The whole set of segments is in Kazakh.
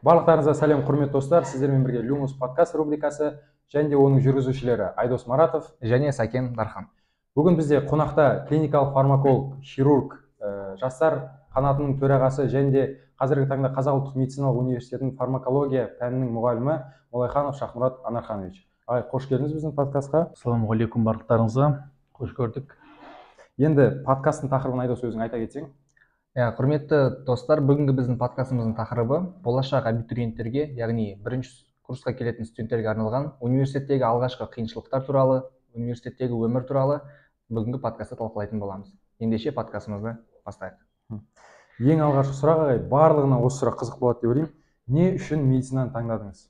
Барлықтарыңызға сәлем, құрметті достар! Сіздермен бірге Люмус подкаст рубрикасы және де оның жүргізушілері Айдос Маратов және Сәкен Дархан. Бүгін бізде қонақта клиникалық фармаколог, хирург, жастар қанатының төрағасы және де қазіргі таңда Қазақ ұлттық медициналық университетінің фармакология пәнінің мұғалімі Молайханов Шахмұрат Анарханович. Ағай, қош келдіңіз біздің подкастқа. Ассалаумағалейкум барлықтарыңызға, қош көрдік. Енді подкасттың тақырыбын, Айдос, өзің айта кетсең. Иә, құрметті достар, бүгінгі біздің подкастымыздың тақырыбы болашақ абитуриенттерге, яғни бірінші курсқа келетін студенттерге арналған университеттегі алғашқы қиыншылықтар туралы, университеттегі өмір туралы бүгінгі подкастта талқылайтын боламыз. Ендеше подкастымызды бастайық. Ең алғашқы сұрақ, ағай, барлығына осы сұрақ қызық болады деп ойлаймын. Не үшін медицинаны таңдадыңыз?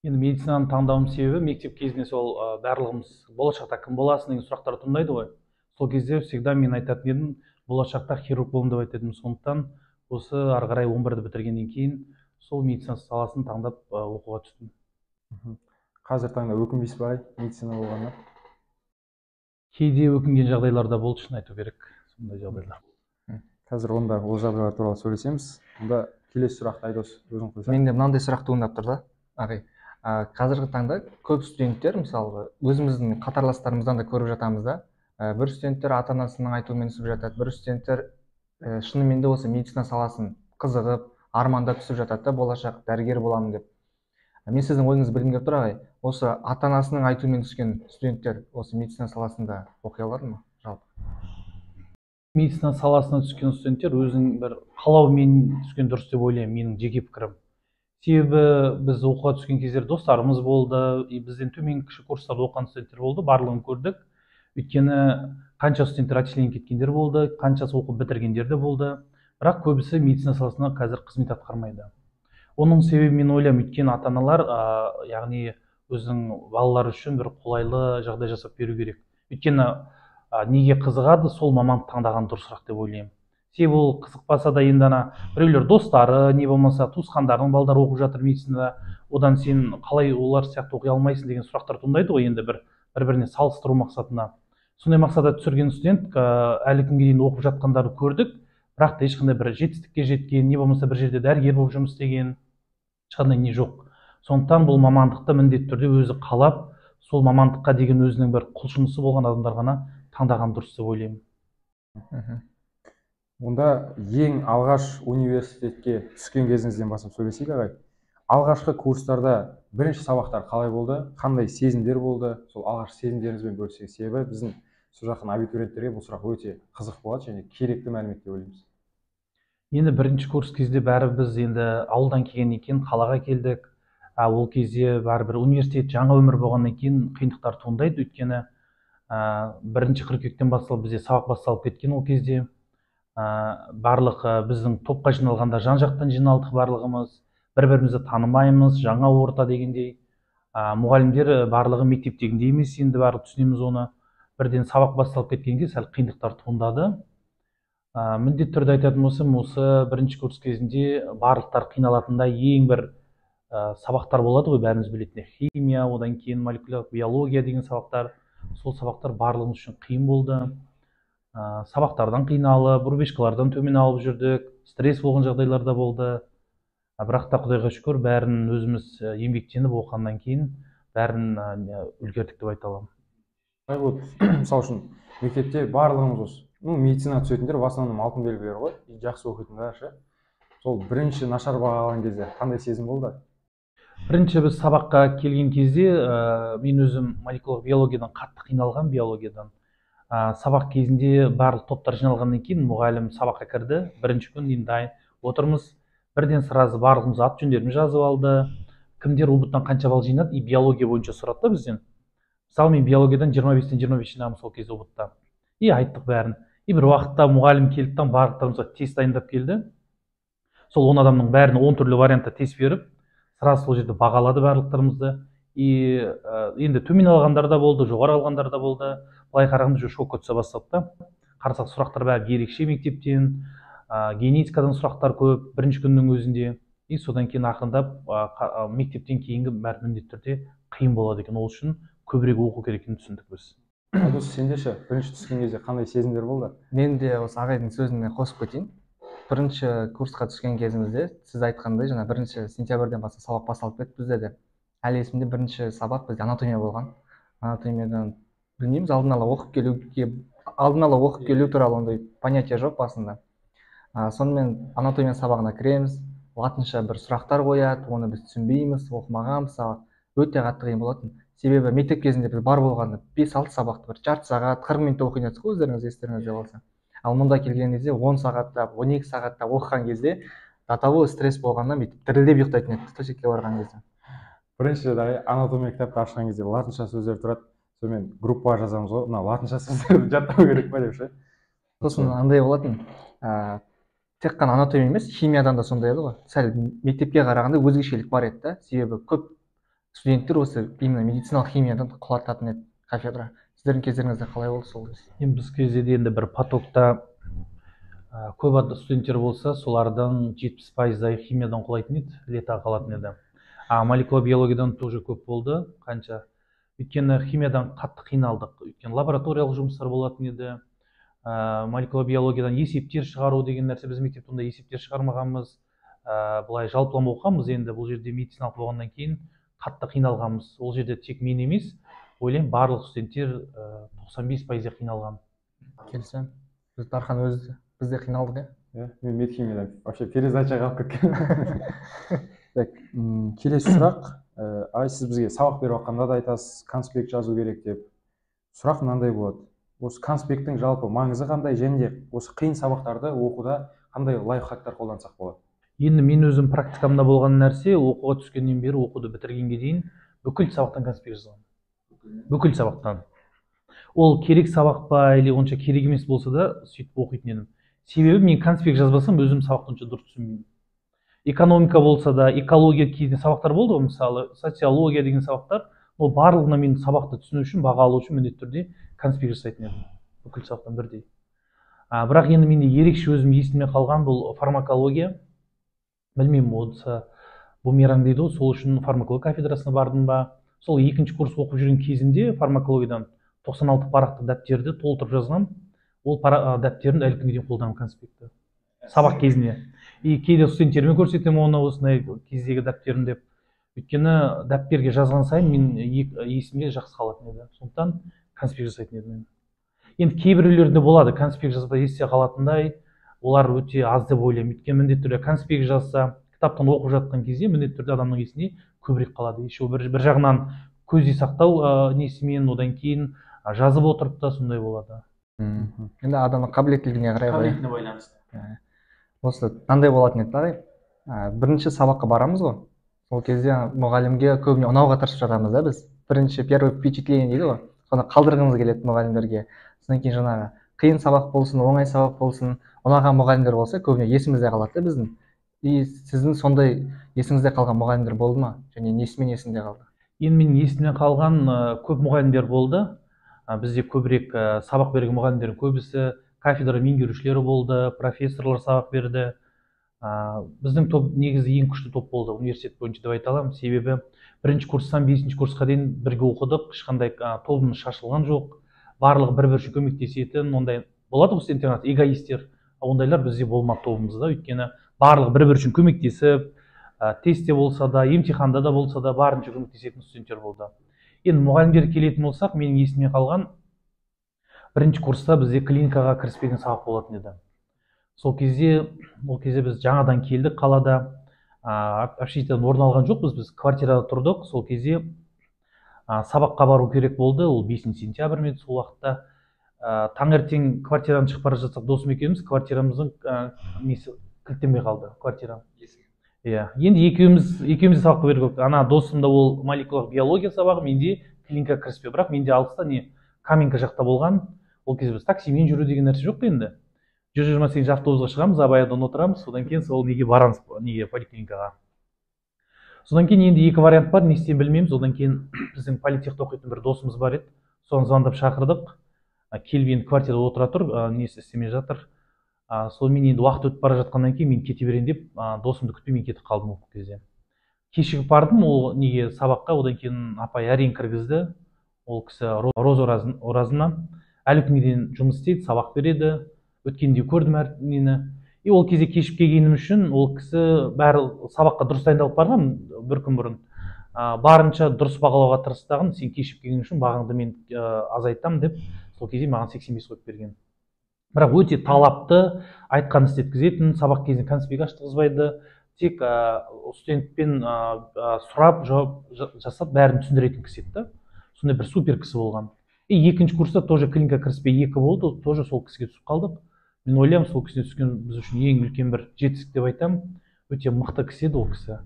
Енді медицинаны таңдауым себебі мектеп кезінде сол барлығымыз болашақта кім боласың деген сұрақтар туындайды ғой. Сол кезде всегда мен айтатын едім, болашақта хирург боламын деп айтатын едім. Сондықтан осы ары қарай 11-ді бітіргеннен кейін сол медицина саласын таңдап оқуға түстім. Қазір таңда өкінбейсіз бе, ағай, медицина болғанына? Кейде өкінген жағдайлар да болды, шын айту керек, сондай жағдайлар. Қазір онда ол жағдайлар туралы сөйлесеміз. Онда келесі сұрақты, Айдос, өзің қойсаң. Менде мынандай сұрақ туындап тұр да, ағай. Қазіргі таңда көп студенттер, мысалы, өзіміздің қатарластарымыздан да көріп жатамыз да, бір студенттер ата-анасының айтуымен түсіп жатады, бір студенттер шынымен де осы медицина саласын қызығып, армандап түсіп жатады да, болашақ дәрігер боламын деп. Мен сіздің ойыңызды білгім келіп тұр, ағай. Осы ата-анасының айтуымен түскен студенттер осы медицина саласында оқи алады ма жалпы? Медицина саласына түскен студенттер өзінің бір қалауымен түскен дұрыс деп ойлаймын, менің жеке пікірім. Себебі біз оқуға түскен кездер достарымыз болды, и бізден төмен кіші курстарда оқыған студенттер болды, барлығын көрдік. Өйткені қанша студенттер отчисление кеткендер болды, қаншасы оқып бітіргендер де болды, бірақ көбісі медицина саласында қазір қызмет атқармайды. Оның себебі мен ойлаймын, өйткені ата-аналар, яғни өзінің балалары үшін бір қолайлы жағдай жасап беру керек. Өйткені неге қызығады, сол мамандық таңдаған дұрысырақ деп ойлаймын. Себебі ол қызықпаса да енді ана біреулер достары, не болмаса туысқандарының балдары оқып жатыр медицинада, одан сен қалай олар сияқты оқи алмайсың деген сұрақтар туындайды ғой енді бір-біріне салыстыру мақсатында. Сондай мақсатта түсірген студент әлі күнге дейін оқып жатқандарды көрдік, бірақ та ешқандай бір жетістікке жеткен, не болмаса бір жерде дәрігер болып жұмыс істеген ешқандай не жоқ. Сондықтан бұл мамандықты міндетті түрде өзі қалап, сол мамандыққа деген өзінің бір құлшынысы болған адамдар ғана таңдаған дұрыс деп ойлаймын. Онда ең алғаш университетке түскен кезіңізден бастап сөйлесейік, ағай. Алғашқы курстарда бірінші сабақтар қалай болды, қандай сезімдер болды, сол алғашқы сезімдеріңізбен бөліссеңіз. Себебі біздің сол жақын абитуриенттерге бұл сұрақ өте қызық болады және керекті мәлімет деп ойлаймыз. Енді бірінші курс кезде бәрі біз енді ауылдан келгеннен кейін қалаға келдік. Ол кезде бәрібір университет жаңа өмір болғаннан кейін қиындықтар туындайды. Өйткені бірінші қыркүйектен басталып бізде сабақ басталып кеткен ол кезде. Барлық біздің топқа жиналғанда жан-жақтан жиналдық барлығымыз, бір-бірімізді танымаймыз, жаңа орта дегендей. Мұғалімдер барлығы мектептегіндей емес, енді барлық түсінеміз оны. Бірден сабақ басталып кеткенге сәл қиындықтар туындады. Міндетті түрде айтатын болсам, осы бірінші курс кезінде барлықтар қиналатындай ең бір сабақтар болады ғой, бәріміз білетін химия, одан кейін молекулярлық биология деген сабақтар. Сол сабақтар барлығымыз үшін қиын болды. Сабақтардан қиналып, рубежкалардан төмен алып жүрдік, стресс болған жағдайлар да болды. Бірақ та Құдайға шүкір, бәрін өзіміз еңбектеніп оқығаннан кейін бәрін үлгердік деп айта аламын. Қалай болды? Мысал үшін, мектепте барлығымыз осы, медицина түсетіндер в основном алтын белгілер ғой, жақсы оқитындар ше. Сол бірінші нашар баға алған кезде қандай сезім болды? Бірінші біз сабаққа келген кезде, мен өзім молекулалық биологиядан қатты қиналған, биологиядан. Сабақ кезінде барлық топтар жиналғаннан кейін мұғалім сабаққа кірді. Бірінші күн енді отырмыз, бірден сразу барлығымыз ат жөндерін жазып алды. Кімдер ҰБТ-дан қанша балл жинады, и биология бойынша сұрады да бізден. Мысалы, мен биологиядан 25-тен 25 жинағанмын сол кезде ҰБТ-та. И айттық бәрін. И бір уақытта мұғалім келді там барлықтарымызға тест дайындап келді. Сол 10 адамның бәріне 10 түрлі вариантта тест беріп, сразу сол жерде бағалады барлықтарымызды. И енді төмен алғандар да болды, жоғары алғандар да болды. Былай қарағанда уже шокқа түсе бастады да. Қарасақ, сұрақтар бәрі ерекше мектептен, генетикадан сұрақтар көп бірінші күннің өзінде. И содан кейін ақырындап мектептен кейінгі бәрі міндетті түрде қиын болады екен. Ол үшін көбірек оқу керек екенін түсіндік біз. Айдос, сенде ше, бірінші түскен кезде қандай сезімдер болды? Мен де осы ағайдың сөзіне қосып кетейін. Бірінші курсқа түскен кезімізде сіз айтқандай, жаңа 1 сентябрьден бастап сабақ басталып кетті бізде де. Әлі есімде, бірінші сабақ бізде анатомия болған. Анатомиядан білмейміз, алдын ала оқып келу туралы ондай понятие жоқ басында. Сонымен анатомия сабағына кіреміз, латынша бір сұрақтар қояды, оны біз түсінбейміз, оқымағанбыз сабақ. Өте қатты қиын болатын. Себебі мектеп кезінде біз бар болғанда 5-6 сабақты бір жарты сағат, 40 минутта оқитын едік қой, өздеріңіз естеріңізде болса. Ал мұнда келген кезде 10 сағаттап, 12 сағаттап оқыған кезде до того стресс болғаннан бүйтіп дірілдеп ұйықтайтын едік төсекке барған кезде. Бірінші анатомия кітапты ашқан кезде латынша сөздер тұрады, сонымен группаға жазамыз ғой, мына латынша сөздерді жаттау керек па деп ше. Сосын андай болатын, тек қана анатомия емес, химиядан да сондай еді ғой. Сәл мектепке қарағанда өзгешелік бар еді да, себебі көп студенттер осы именно медициналық химиядан құлататын еді кафедра. Сіздердің кездеріңізде қалай болды сол кез? Енді біз кезде де енді бір потокта көп студенттер болса, солардан 70%-дай химиядан құлайтын еді, летаға қалатын еді. А молекула биологиядан тоже көп болды, қанша. Өйткені химиядан қатты қиналдық. Өйткені лабораториялық жұмыстар болатын еді. Молекула биологиядан есептер шығару деген нәрсе, біз мектепте ондай есептер шығармағанбыз. Былай жалпылама оқығанбыз, енді бұл жерде медициналық болғаннан кейін қатты қиналғанбыз. Ол жерде тек мен емес, ойлаймын, барлық студенттер 95% қиналған. Келісемін. Біз Дархан өзі, біз де қиналдық, иә? Мен медхимиядан вообще пересдача қалып кеткен. Так, келесі сұрақ. Ай, сіз бізге сабақ беріп жатқанда да айтасыз, конспект жазу керек деп. Сұрақ мынандай болады. Осы конспекттің жалпы маңызы қандай және де осы қиын сабақтарды оқуда қандай лайфхактар қолдансақ болады? Енді мен өзім практикамда болған нәрсе, оқуға түскеннен бері оқуды бітіргенге дейін бүкіл сабақтан конспект жазған. Бүкіл сабақтан. Ол керек сабақ па или онша керек емес болса да сөйтіп оқитын едім. Себебі мен конспект жазбасам өзім сабақты онша дұрыс түсінбеймін. Экономика болса да, экология кезінде сабақтар болды ғой, мысалы, социология деген сабақтар, ол барлығына мен сабақты түсіну үшін, баға алу үшін міндетті түрде конспект жасайтын едім. Бүкіл сабақтан бірдей. Бірақ енді менде ерекше өзім есіме қалған бұл фармакология. Білмеймін, осы бумеранг дейді ғой, сол үшін фармакология кафедрасына бардым ба. Сол екінші курс оқып жүрген кезімде фармакологиядан 96 парақты дәптерді толтырып жазғам. Ол дәптерімді әлі күнге дейін қолданамын конспектті. Сабақ кезінде. И кейде студенттеріме көрсетемін оны, осындай кездегі дәптерім деп. Өйткені дәптерге жазған сайын мен есімде жақсы қалатын еді. Сондықтан конспект жасайтын едім мен. Енді кейбіреулерінде болады, конспект жазбай есте қалатындай, олар өте аз деп ойлаймын. Өйткені міндетті түрде конспект жазса, кітаптан оқып жатқан кезде міндетті түрде адамның есіне көбірек қалады. Еще бір жағынан көзде сақтау несімен, одан кейін жазып отырып та сондай болады. Енді адамның қабілеттілігіне қарай ғой. Қабілетіне байланысты. Осы мынандай болатын еді ағай. Бірінші сабаққа барамыз ғой. Сол кезде мұғалімге көбіне ұнауға тырысып жатамыз да біз. Бірінші первое впечатление дейді ғой. Соны қалдырғымыз келеді мұғалімдерге. Содан кейін жаңағы қиын сабақ болсын, оңай сабақ болсын, ұнаған мұғалімдер болса көбіне есімізде қалады да біздің. И сіздің сондай есіңізде қалған мұғалімдер болды ма? Және несімен есіңде қалды? Енді менің есімде қалған көп мұғалімдер болды. Бізде көбірек сабақ берген мұғалімдердің көбісі кафедра меңгерушілері болды, профессорлар сабақ берді. Біздің топ негізі ең күшті топ болды университет бойынша деп айта аламын. Себебі бірінші курстан бесінші курсқа дейін бірге оқыдық, ешқандай тобымыз шашылған жоқ. Барлығы бір-бірі үшін көмектесетін, ондай болады ғой студенттер арасында эгоисттер, ондайлар бізде болмады тобымызда. Өйткені барлығы бір-бірі үшін көмектесіп, тестте болса да, емтиханда да болса да барынша көмектесетін студенттер болды. Енді мұғалімдер келетін болсақ, менің есіме қалған бірінші курста бізде клиникаға кіріспеген сабақ болатын еді. Сол кезде, ол кезде біз жаңадан келдік қалада, общежитиеден орын алған жоқпыз, біз квартирада тұрдық. Сол кезде сабаққа бару керек болды, ол 5 сентябрь ме еді сол уақытта. Таңертең квартирадан шығып бара жатсақ, досым екеуміз квартирамыздың несі кілттенбей қалды, квартира. Иә, енді екеуміз сабаққа беру керек. Ана досым да ол молекулалық биология сабағы, менде клиника кіріспе, бірақ менде алыста не Каменка жақта болған. Ол кезде біз таксимен жүру деген нәрсе жоқ қой енді. 128 автобусқа шығамыз, Абайдан отырамыз, содан кейін сол неге барамыз, неге поликлиникаға. Содан кейін енді екі вариант бар, не істейтінін білмейміз. Одан кейін біздің политехта оқитын бір досымыз бар еді, соны звондап шақырдық. Келіп енді квартирада отыра тұр, несі істемей жатыр. Сонымен енді уақыт өтіп бара жатқаннан кейін мен кете берейін деп, досымды күтпей мен кетіп қалдым ол кезде. Кешігіп бардым ол неге сабаққа, одан кейін апай әрең кіргізді. Ол кісі Роза Оразына әлі күнге дейін жұмыс істейді, сабақ береді. Өткенде көрдім әр нені. И ол кезде кешіп келгенім үшін ол кісі бәрі сабаққа дұрыс дайындалып барған бір күн бұрын. Барынша дұрыс бағалауға тырысты, сен кешіп келген үшін бағаңды мен азайтамын деп, сол кезде маған 85 қойып берген. Бірақ өте талапты, айтқанын істеткізетін, сабақ кезінде конспект аштырғызбайды, тек студентпен сұрап, жауап жасап, бәрін түсіндіретін кісі еді да. Сондай бір супер кісі болған. И екінші курста тоже клиника кіріспе 2 болды, тоже сол кісіге түсіп қалдық. Мен ойлаймын, сол кісіне түскен біз үшін ең үлкен бір жетістік деп айтамын. Өте мықты кісі еді ол кісі.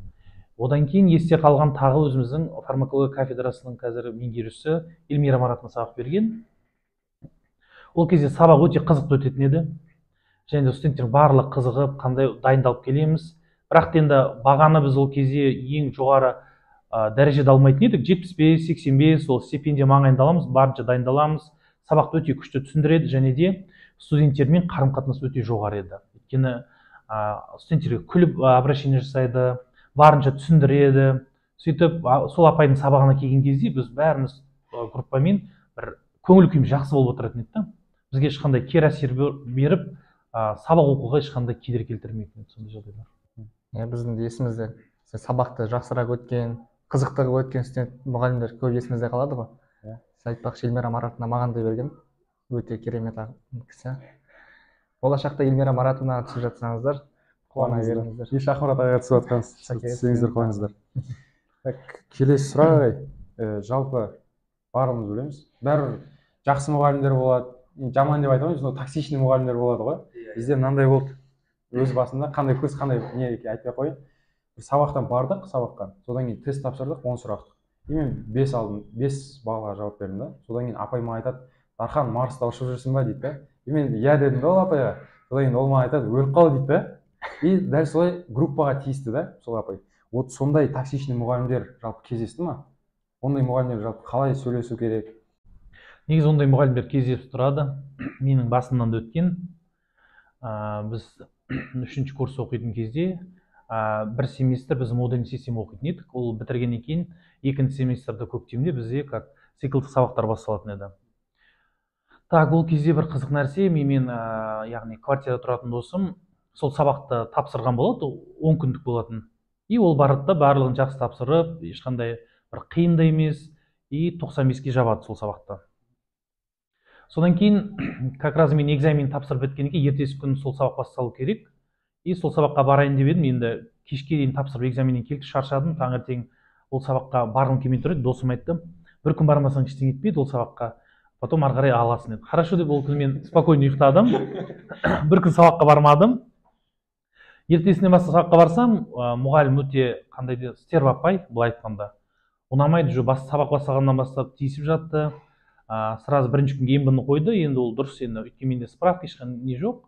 Одан кейін есте қалған тағы өзіміздің фармакология кафедрасының қазір меңгерушісі Эльмира Маратовна сабақ берген. Ол кезде сабақ өте қызықты өтетін еді. Және де студенттер барлығы қызығып, қандай дайындалып келеміз. Бірақ енді бағаны біз ол кезде ең жоғары дәрежеде алмайтын едік. 75, 85, ол стипендия маңайында аламыз, барынша дайындаламыз. Сабақты өте күшті түсіндіреді және де студенттермен қарым-қатынас өте жоғары еді. Өйткені студенттерге күліп обращение жасайды, барынша түсіндіреді. Сөйтіп сол апайдың сабағына келген кезде біз бәріміз группамен бір көңіл күйіміз жақсы болып отыратын еді да. Бізге ешқандай кері әсер беріп, сабақ оқуға ешқандай кедергі келтірмейтін еді сондай жағдайлар. Иә, біздің де есімізде сабақты жақсырақ өткен, қызықты қылып өткен студент мұғалімдер көп есімізде қалады ғой. Иә. Сіз айтпақшы, Эльмира Маратовна маған да берген өте керемет кісі. Болашақта Эльмира Маратовнаға түсіп жатсаңыздар, қуана беріңіздер. И Шахмұрат ағаға түсіп жатқансыз, түсіңіздер, қуаныңыздар. Так, келесі сұрақ ағай. Жалпы барлығымыз білеміз, бәрібір жақсы мұғалімдер болады, жаман деп айта алмаймыз, но токсичный мұғалімдер болады ғой. Бізде мынандай болды. Өз басында қандай курс, қандай не екенін айтпай ақ қояйын. Бір сабақтан бардық сабаққа, содан кейін тест тапсырдық, 10 сұрақтық. И мен 5 алдым, 5 баллға жауап бердім да. Содан кейін апай маған айтады, Дархан, Марста ұшып жүрсің ба дейді да. И мен иә дедім да ол апайға. Содан кейін ол маған айтады, өліп қал дейді да. И дәл солай группаға тиісті да сол апай. Вот сондай токсичный мұғалімдер жалпы кездесті ма? Ондай мұғалімдер жалпы қалай сөйлесу керек? Негізі ондай мұғалімдер кездесіп тұрады. Менің басымнан да өткен. Біз 3-ші курс оқитын кезде бір семестр біз модульный система оқитын едік. Ол бітіргеннен кейін екінші семестрді көктемде бізде как циклдық сабақтар басталатын еді. Так, ол кезде бір қызық нәрсе, менімен, яғни квартирада тұратын досым сол сабақты тапсырған болады, 10 күндік болатын. И ол барады да барлығын жақсы тапсырып, ешқандай бір қиын да емес, и 95-ке жабады сол сабақты. Содан кейін как раз мен экзамен тапсырып біткеннен кейін ертесі күні сол сабақ басталу керек. И сол сабаққа барайын деп едім, енді кешке дейін тапсырып экзаменнен келдік, шаршадым, таңертең ол сабаққа барғым келмей тұр еді. Досым айтты, бір күн бармасаң ештеңе етпейді ол сабаққа, потом ары қарай аласың деді. Хорошо деп ол күні мен спокойно ұйықтадым. Бір күн сабаққа бармадым. Ертесіне бастап сабаққа барсам, мұғалім өте қандай де стерва апай, былай айтқанда. Ұнамайды, уже сабақ басталғаннан бастап тиісіп жатты. Сразу бірінші күнге МБ-ны қойды, енді ол дұрыс, енді өйткені менде справка ешқандай не жоқ.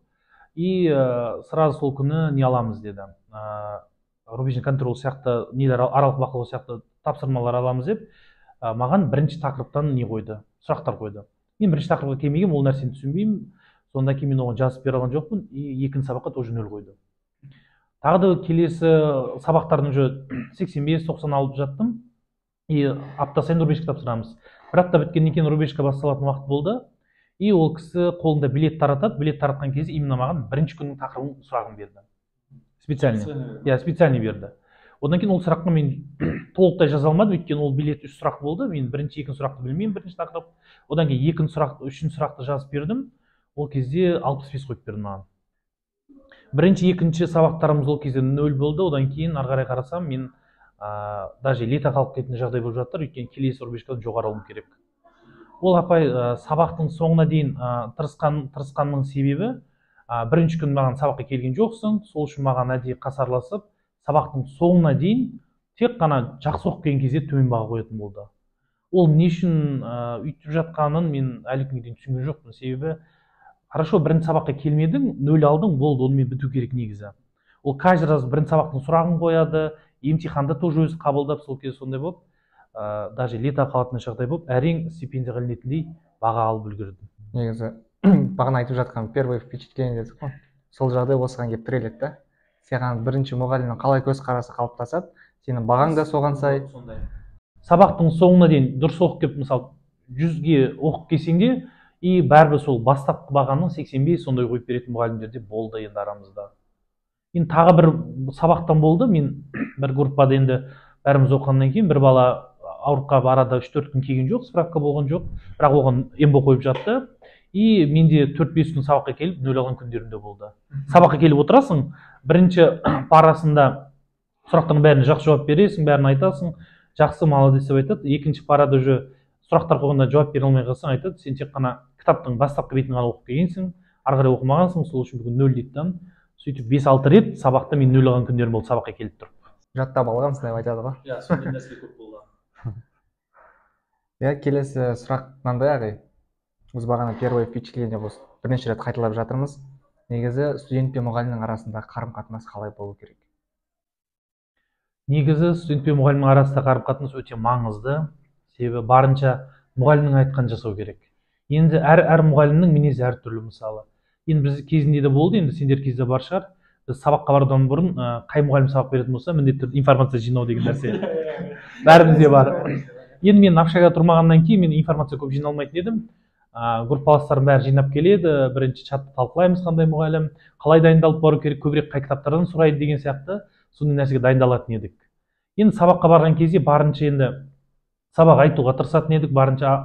И сразу сол күні не аламыз деді. Рубежный контроль сияқты, нелер, аралық бақылау сияқты тапсырмалар аламыз деп, маған бірінші тақырыптан не қойды, сұрақтар қойды. Мен бірінші тақырыпқа келмегенмін, ол нәрсені түсінбеймін. Сондан кейін мен оған жазып бере алған жоқпын, и екінші сабаққа тоже 0 қойды. Тағы да келесі сабақтардың уже 85-90 алып жаттым. И апта сайын рубежка тапсырамыз. Бір апта біткеннен кейін рубежка басталатын уақыт болды. И ол кісі қолында билет таратады. Билет таратқан кезде именно маған бірінші күннің тақырыбын сұрағын берді. Специально. Иә, специально берді. Одан кейін ол сұраққа мен толықтай жаза алмадым, өйткені ол билет 3 сұрақ болды. Мен бірінші, екінші сұрақты білмеймін, бірінші тақырып. Одан кейін екінші сұрақ, үшінші сұрақты жазып бердім. Ол кезде 65 қойып берді маған. Бірінші, екінші сабақтарымыз ол кезде 0 болды. Одан кейін ары қарай қарасам, мен даже лето қалып кететін жағдай болып жатыр, өйткені келесі рубежкадан жоғары алуым керек. Ол апай сабақтың соңына дейін тырысқанның себебі, бірінші күн маған сабаққа келген жоқсың, сол үшін маған әдейі қасарласып, сабақтың соңына дейін тек қана жақсы оқып келген кезде төмен баға қоятын болды. Ол не үшін өйтіп жатқанын мен әлі күнге дейін түсінген жоқпын. Себебі хорошо, бірінші сабаққа келмедің, 0 алдың, болды, онымен біту керек негізі. Ол каждый раз бірінші сабақтың сұрағын қояды, емтиханды тоже өзі қабылдап, сол кезде сондай болып, даже лето қалатын жағдай болып, әрең стипендияға ілінетіндей баға алып үлгердім. Негізі бағана айтып жатқан первое впечатление дедік қой, сол жағдай осыған келіп тіреледі да. Саған бірінші мұғалімнің қалай көзқарасы қалыптасады, сенің бағаң да соған сай. Сондай. Сабақтың соңына дейін дұрыс оқып келіп, мысалы, 100-ге оқып келсең де, И бәрібір сол бастапқы бағаның 85 сондай қойып беретін мұғалімдер де болды енді арамызда. Енді тағы бір сабақтан болды, мен бір группада енді бәріміз оқығаннан кейін бір бала ауырып қалып, арада 3-4 күн келген жоқ, справка болған жоқ, бірақ оған МБ қойып жатты. И менде 4-5 күн сабаққа келіп нөл алған күндерім де болды. Сабаққа келіп отырасың, бірінші парасында сұрақтың бәріне жақсы жауап бересің, бәрін айтасың, жақсы, молодец деп айтады. Екінші парада уже сұрақтар қойғанда жауап бере алмай қалсаң, айтады, сен тек қана кітаптың бастапқы бетін ғана оқып келгенсің, ары қарай оқымағансың, сол үшін бүгін нөл дейді да. Сөйтіп 5-6 рет сабақта мен нөл алған күндерім болды сабаққа келіп тұрып. Жаттап алғансың деп айтады ғой. Иә, сондай нәрсе көп болды. Иә, келесі сұрақ мынандай, ағай. Біз бағана первое впечатление болсын бірнеше рет қайталап жатырмыз. Негізі студент пен мұғалімнің арасында қарым-қатынас қалай болу керек? Негізі студент пен мұғалімнің арасында қарым-қатынас өте маңызды. Себебі барынша мұғалімнің айтқанын жасау керек. Енді әр мұғалімнің мінезі әртүрлі мысалы. Енді біз кезінде де болды, енді сендер кезде бар шығар. Біз сабаққа барудан бұрын қай мұғалім сабақ беретін болса, міндетті түрде информация жинау деген нәрсе бәрімізде бар. Енді мен общагада тұрмағаннан кейін мен информация көп жинай алмайтын едім. Группаластарым бәрі жинап келеді, бірінші чатты талқылаймыз, қандай мұғалім, қалай дайындалып бару керек, көбірек қай кітаптардан сұрайды деген сияқты сондай нәрсеге дайындалатын едік. Енді сабаққа барған кезде барынша енді сабақ айтуға тырысатын едік, барынша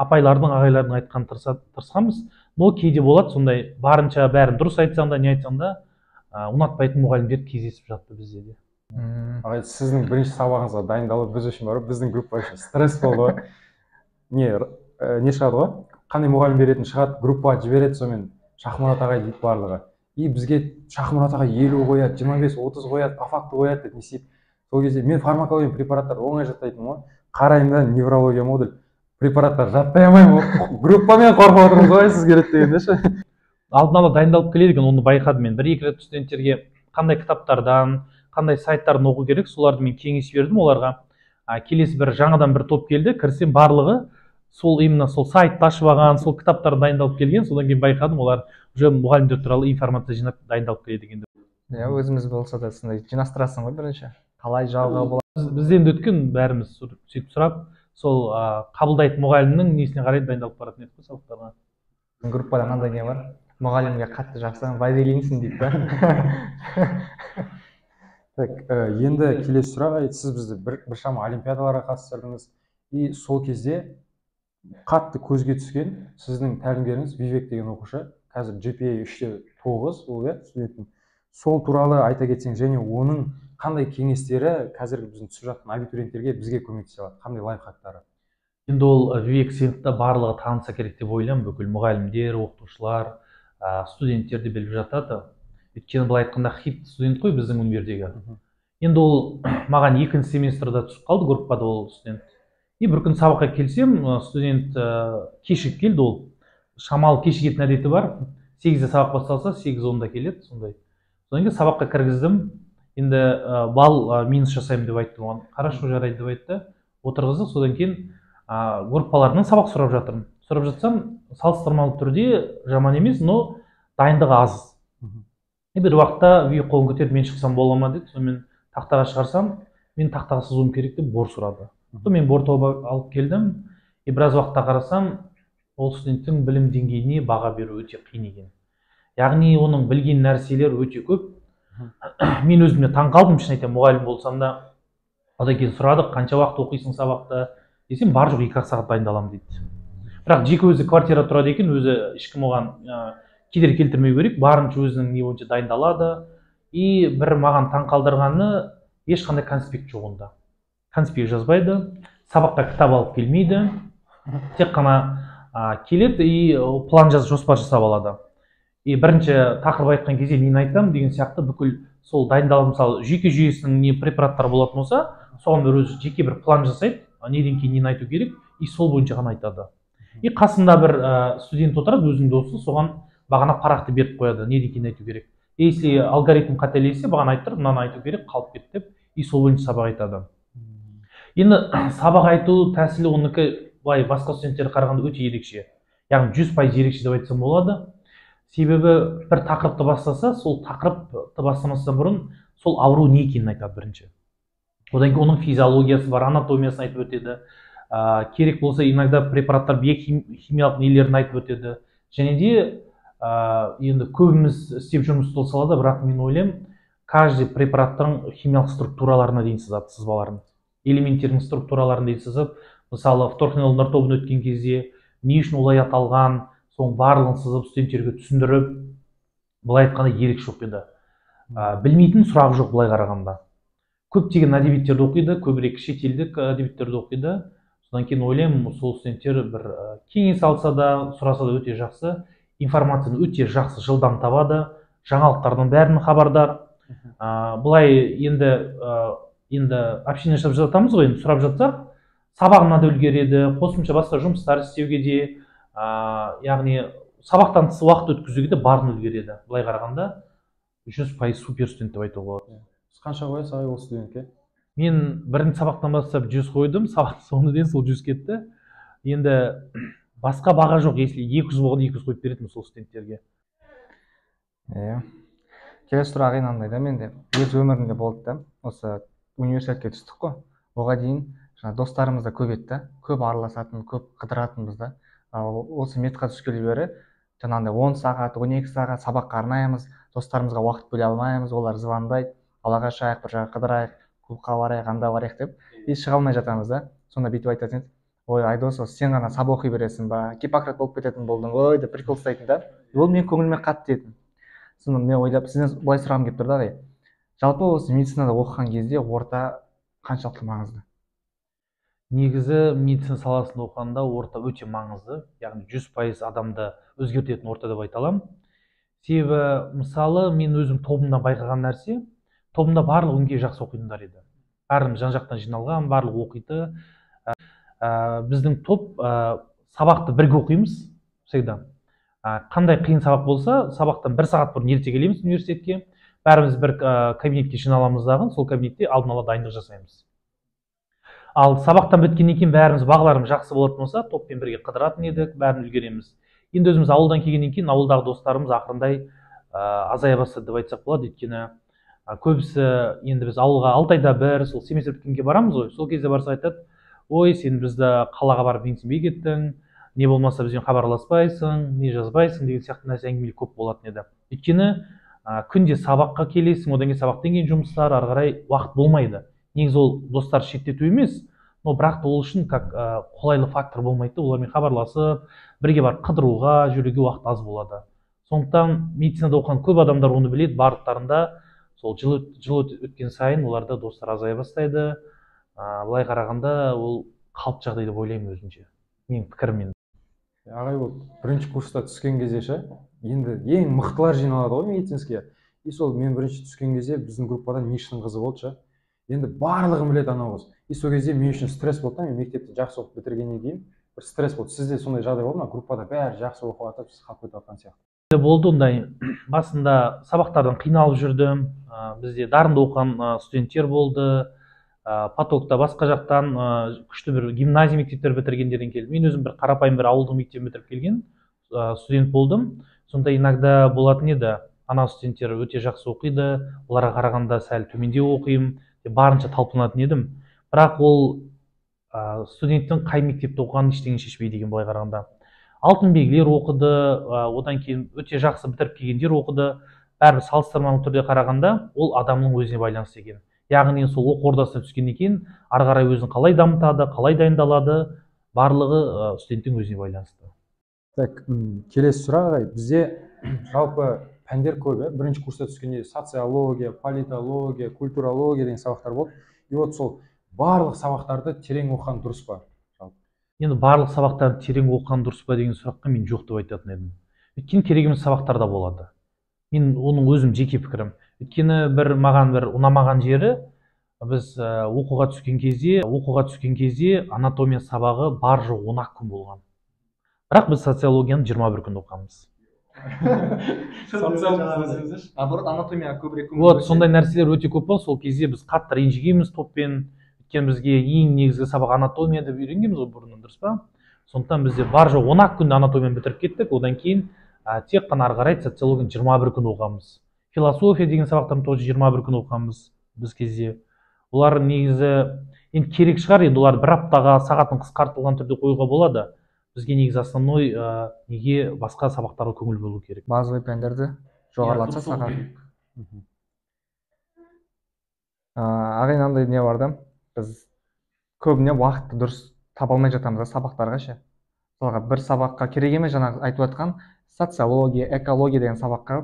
апайлардың, ағайлардың айтқанын тырысқанбыз. Но кейде болады сондай, барынша бәрін дұрыс айтсаң да, не айтсаң да, ұнатпайтын мұғалімдер кездесіп жатты бізде де. Ағай, сіздің бірінші сабағыңызға дайындалу біз үшін бар, біздің группа үшін стресс болды ғой. Не шығады ғой? Қандай мұғалім беретін шығады, группаға жібереді, сонымен Шахмұрат ағай дейді барлығы. И бізге Шахмұрат ағай 50 қояды, 25-30 қояды, по факту қояды деп не істейді. Сол кезде мен фармакология препараттарды оңай жаттайтынмын ғой. Қараймын да, неврология модуль препараттар жаттай алмаймын. Группамен қорқып отырмыз ғой, сіз келеді дегенде ше. Алдын ала дайындалып келеді екен, оны байқадым мен. Бір-екі рет студенттерге қандай кітаптардан, қандай сайттардан оқу керек, соларды мен кеңес бердім оларға. Келесі бір жаңадан бір топ келді, кірсем барлығы сол именно сол сайтты ашып алған, сол кітаптардан дайындалып келген. Содан кейін байқадым, олар уже мұғалімдер туралы информация жинап дайындалып келеді екен деп. Иә, өзіміз болса да сондай жинастырасың ғой бірінші. Қалай жауға болады? Бізден де өткен бәріміз сөйтіп сұрап, сол қабылдайтын мұғалімнің несіне қарай дайындалып баратын едік қой сабақтарға. Группада мынандай не бар? Мұғалімге қатты жақсаң, вазелинсің дейді да. Так, енді келесі сұрақ, сіз бізді біршама олимпиадаларға қатыстырдыңыз. И сол кезде қатты көзге түскен сіздің тәлімгеріңіз Вивек деген оқушы, қазір GPA 3.9 ол, иә, студенттің. Сол туралы айта кетсең, және оның қандай кеңестері қазіргі біздің түсіп жатқан абитуриенттерге бізге көмектесе алады, қандай лайфхактары? Енді ол Вивек Сингті барлығы таныса керек деп ойлаймын, бүкіл мұғалімдер, оқытушылар, студенттер де біліп жатады. Өйткені былай айтқанда хит студент қой біздің универдегі. Енді ол маған екінші семестрда түсіп қалды группада ол студент. И бір күн сабаққа келсем, студент кешігіп келді ол. Шамалы кешігетін әдеті бар. 8-де сабақ басталса, 8:10-да келеді сондай. Содан кейін сабаққа кіргіздім. Енді балл минус жасаймын деп айтты оған. Хорошо, жарайды деп айтты. Отырғыздық. Содан кейін группаларынан сабақ сұрап жатырмын. Сұрап жатсам, салыстырмалы түрде жаман емес, но дайындығы аз. И бір уақытта үй қолын көтеріп, мен шықсам бола ма деді. Сонымен тақтаға шығарсам, мен тақтаға сызуым керек деп бор сұрады. Мен бор тауып алып келдім. И біраз уақытта қарасам, ол студенттің білім деңгейіне баға беру өте қиын екен. Яғни оның білген нәрселер өте көп. Мен өзіме таң қалдым, шын айтамын, мұғалім болсам да. Одан кейін сұрадық, қанша уақыт оқисың сабақты десем, бар жоқ 2-ақ сағат дайындаламын дейді. Бірақ жеке өзі квартира тұрады екен, өзі ешкім оған кедергі келтірмеу керек, барынша өзінің не бойынша дайындалады. И бір маған таң қалдырғаны, ешқандай конспект жоқ онда. Конспект жазбайды, сабаққа кітап алып келмейді, тек қана келеді и план жазып, жоспар жасап алады. И бірінші тақырып айтқан кезде нені айтамын деген сияқты бүкіл сол дайындалып, мысалы жүйке жүйесінің не препараттары болатын болса, соған бір өзі жеке бір план жасайды, неден кейін нені айту керек, и сол бойынша ғана айтады. И қасында бір студент отырады, өзінің досы, соған бағана парақты беріп қояды, неден кейін айту керек. Если алгоритм қателессе, бағана айтып тұр, мынаны айту керек, қалып кетті деп, и сол бойынша сабақ айтады. Енді сабақ айту тәсілі оныкі былай басқа студенттерге қарағанда өте ерекше. Яғни 100% ерекше деп айтсам болады. Себебі бір тақырыпты бастаса, сол тақырыпты бастамастан бұрын сол ауру не екенін айтады бірінші. Одан кейін оның физиологиясы бар, анатомиясын айтып өтеді. Керек болса, иногда препараттар биохимиялық нелерін айтып өтеді. Және де енді көбіміз істеп жүрміз сол салада, бірақ мен ойлаймын, каждый препараттың химиялық структураларына дейін сызады, сызбаларын, элементтердің структураларын дейін сызып, мысалы, фторхинолондар тобын өткен кезде не үшін олай аталған, соның барлығын сызып, студенттерге түсіндіріп, былай айтқанда, ерекше оқиды. Білмейтін сұрақ жоқ. Былай қарағанда, көптеген әдебиеттерді оқиды, көбірек шетелдік әдебиеттерді оқиды. Содан кейін ойлаймын, сол студенттер бір кеңес алса да, сұраса да, өте жақсы информацияны өте жақсы жылдам табады, жаңалықтардың бәрін хабардар. Былай енді общение жасап жатамыз ғой, енді сұрап жатсақ, сабағына да үлгереді, қосымша басқа жұмыстар істеуге де, яғни сабақтан тыс уақыт өткізуге де барын үлгереді. Былай қарағанда, 100% супер студент деп айтуға болады. Сіз қанша қоясыз, ағай, ол студентке? Мен бірінші сабақтан бастап 100 қойдым, сабақтың соңына дейін сол 100 кетті. Енді басқа баға жоқ, если 200 болғанда, 200 қойып беретінмін сол студенттерге. Иә, келесі сұрақ мынандай да, менде өз өмірімде болды да. Осы университетке түстік қой, оған дейін жаңа достарымыз да көп еді да, көп араласатын, көп қыдыратынбыз да. Ал осы медқа түскелі бері жаңағындай 10 сағат, 12 сағат сабаққа арнаймыз, достарымызға уақыт бөле алмаймыз. Олар звондайды: «Далаға шығайық, бір жаққа қыдырайық, клубқа барайық, анда барайық», — деп, и шыға алмай жатамыз да. Сонда бүйтіп айтатын еді: «Ой, Айдос, осы сен ғана сабақ оқи бересің ба, Гиппократ болып кететін болдың ғой», — деп прикол ұстайтын да. Ол менің көңіліме қатты тиетін. Соны мен ойлап, сізден былай сұрағым келіп тұр да, ағай: жалпы осы медицинада оқыған кезде орта қаншалықты маңызды? Негізі медицина саласында оқығанда орта өте маңызды, яғни 100% адамды өзгертетін орта деп айта аламын. Себебі, мысалы, мен өзім тобымнан байқаған нәрсе, тобымда барлығы өңкей жақсы оқитындар еді, бәріміз жан жақтан жиналған, барлығы оқиды. Біздің топ сабақты бірге оқимыз всегда. Қандай қиын сабақ болса, сабақтан бір сағат бұрын ерте келеміз университетке, бәріміз бір кабинетке жиналамыз дағы, сол кабинетте алдын ала дайындық жасаймыз. Ал сабақтан біткеннен кейін бәріміз бағаларымыз жақсы болатын болса, топпен бірге қыдыратын едік, бәрін үлгереміз. Енді өзіміз ауылдан келгеннен кейін ауылдағы достарымыз ақырындай азая бастады деп айтсақ болады. Өйткені көбісі, енді біз ауылға 6 айда бір, сол семестр біткенге барамыз ғой, сол кезде барса, айтады: «Ой, сен бізді қалаға барып менсінбей кеттің, не болмаса бізбен хабарласпайсың, не жазбайсың», — деген сияқты нәрсе, әңгімелер көп болатын еді. Өйткені күнде сабаққа келесің, одан кейін сабақтан кейін жұмыстар, ары қарай уақыт болмайды. Негізі ол достар шеттету емес, но бірақ та ол үшін как қолайлы фактор болмайды да, олармен хабарласып, бірге барып қыдыруға, жүруге уақыт аз болады. Сондықтан медицинада оқыған көп адамдар оны біледі, барлықтарында сол жыл өткен сайын оларда достар азая бастайды. Былай қарағанда, ол қалыпты жағдай деп ойлаймын өзімше, менің пікірім енді. Ағай, вот бірінші курста түскен кезде ше, енді ең мықтылар жиналады ғой медицинский. И сол мен бірінші түскен кезде біздің группада Мишның қызы болды ше, енді барлығын біледі анау қыз. И сол кезде мен үшін стресс болды да, мен мектепті жақсы оқып бітіргеннен кейін бір стресс болды. Сізде сондай жағдай болды ма, группада бәрі жақсы оқып жатып, сіз қалып кетіп жатқан сияқты? Болды ондай. Басында сабақтардан қиналып жүрдім. Бізде дарынды оқыған студенттер болды, потокта басқа жақтан, күшті бір гимназия, мектептер бітіргендерден келді. Мен өзім бір қарапайым бір ауылдық мектебін бітіріп келген студент болдым. Сонда иногда болатын еді, ана студенттер өте жақсы оқиды, оларға қарағанда сәл төмендеу оқимын деп барынша талпынатын едім. Бірақ ол студенттің қай мектепте оқығанын ештеңе шешпейді екен. Былай қарағанда, алтын белгілер оқыды, одан кейін өте жақсы бітіріп келгендер оқыды, бәрібір салыстырмалы түрде қарағанда, ол адамның өзіне байланысты екен. Яғни сол оқу ордасына түскеннен кейін ары қарай өзін қалай дамытады, қалай дайындалады, барлығы студенттің өзіне байланысты. Так, келесі сұрақ, ағай. Бізде жалпы пәндер көп, иә. Бірінші курста түскенде социология, политология, культурология деген сабақтар болды. И вот сол барлық сабақтарды терең оқыған дұрыс па жалпы? Енді барлық сабақтарды терең оқыған дұрыс па деген сұраққа мен жоқ деп айтатын едім. Өйткені керек емес сабақтар да болады. Мен оның өзім жеке пікірім. Өйткені бір маған бір ұнамаған жері, біз оқуға түскен кезде анатомия сабағы бар жоқ 10 ақ күн болған, бірақ біз социологияны 21 күн оқығанбыз. Наоборот, анатомияға көбірек. Вот сондай нәрселер өте көп болды. Сол кезде біз қатты ренжігенбіз топпен, өйткені бізге ең негізгі сабақ анатомия деп үйренгенбіз ғой бұрыннан, дұрыс па? Сондықтан бізде бар жоқ 10 ақ күнде анатомияны бітіріп кеттік. Одан кейін тек қана ары қарай социологияны 21 күн оқығанбыз. Философия деген сабақтарын тоже 21 күн оқығанбыз біз кезде. Олар негізі енді керек шығар, енді олар бір аптаға сағатын қысқартылған түрде қоюға болады. Бізге негізі основной неге басқа сабақтарға көңіл бөлу керек. Базовый пәндерді жоғарылатса сағат. Ағай, мынандай не бар да, біз көбіне уақытты дұрыс таба алмай жатамыз да сабақтарға ше. Мысалға, бір сабаққа керек емес, жаңағы айтып жатқан социология, экология деген сабаққа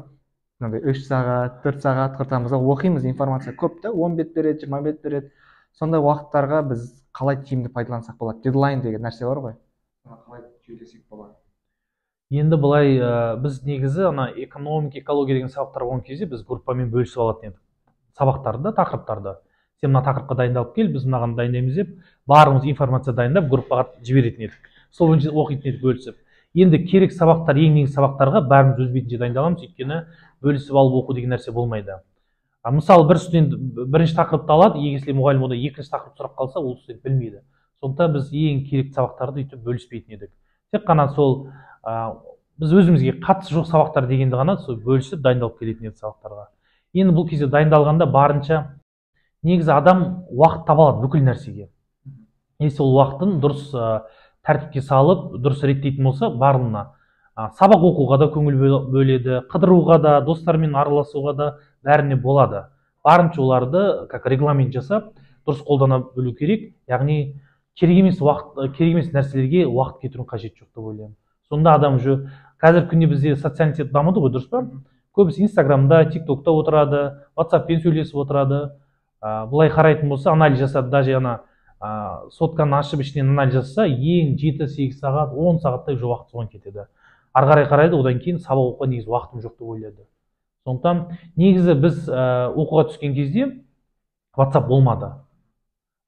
мынандай 3 сағат, 4 сағат құртамыз да, оқимыз, информация көп та, 10 бет береді, 20 бет береді. Сондай уақыттарға біз қалай тиімді пайдалансақ болады? Дедлайн деген нәрсе бар ғой. Қалай жүйелесек болады? Енді былай, біз негізі ана экономика, экология деген сабақтар болған кезде біз группамен бөлісіп алатын едік сабақтарды, тақырыптарды. Сен мына тақырыпқа дайындалып кел, біз мынаған дайындаймыз деп, барлығымыз информация дайындап группаға жіберетін едік. Сол бойынша оқитын едік бөлісіп. Енді керек сабақтар, ең негізгі сабақтарға бәріміз өз бетінше дайындаламыз, өйткені бөлісіп алып оқу деген нәрсе болмайды. Мысалы, бір студент бірінші тақырыпты алады, егер мұғалім одан екінші тақырып сұрап қалса, ол студент білмейді. Сондықтан біз ең керекті сабақтарды өйтіп бөліспейтін едік. Тек қана сол біз өзімізге қатысы жоқ сабақтар дегенді ғана сол бөлісіп дайындалып келетін едік сабақтарға. Енді бұл кезде дайындалғанда барынша негізі адам уақыт таба алады бүкіл нәрсеге. Если ол уақытын дұрыс тәртіпке салып, дұрыс реттейтін болса, барлығына сабақ оқуға да көңіл бөледі, қыдыруға да, достармен араласуға да, бәріне болады. Барынша оларды как регламент жасап, дұрыс қолдана білу керек. Яғни керек емес уақыт, керек емес нәрселерге уақыт кетірудің қажеті жоқ деп ойлаймын. Сонда адам уже қазіргі күнде бізде социальный сеть дамыды ғой, дұрыс па? Көбісі Инстаграмда, ТикТокта отырады, WhatsAppпен сөйлесіп отырады. Былай қарайтын болса, анализ жасап, даже ана сотканы ашып ішінен анализ жасаса, ең 7-8 сағат, 10 сағаттай уже уақыт соған кетеді. Ары қарай қарайды, одан кейін сабақ оқуға негізі уақытым жоқ деп ойлайды. Сондықтан негізі біз оқуға түскен кезде WhatsApp болмады.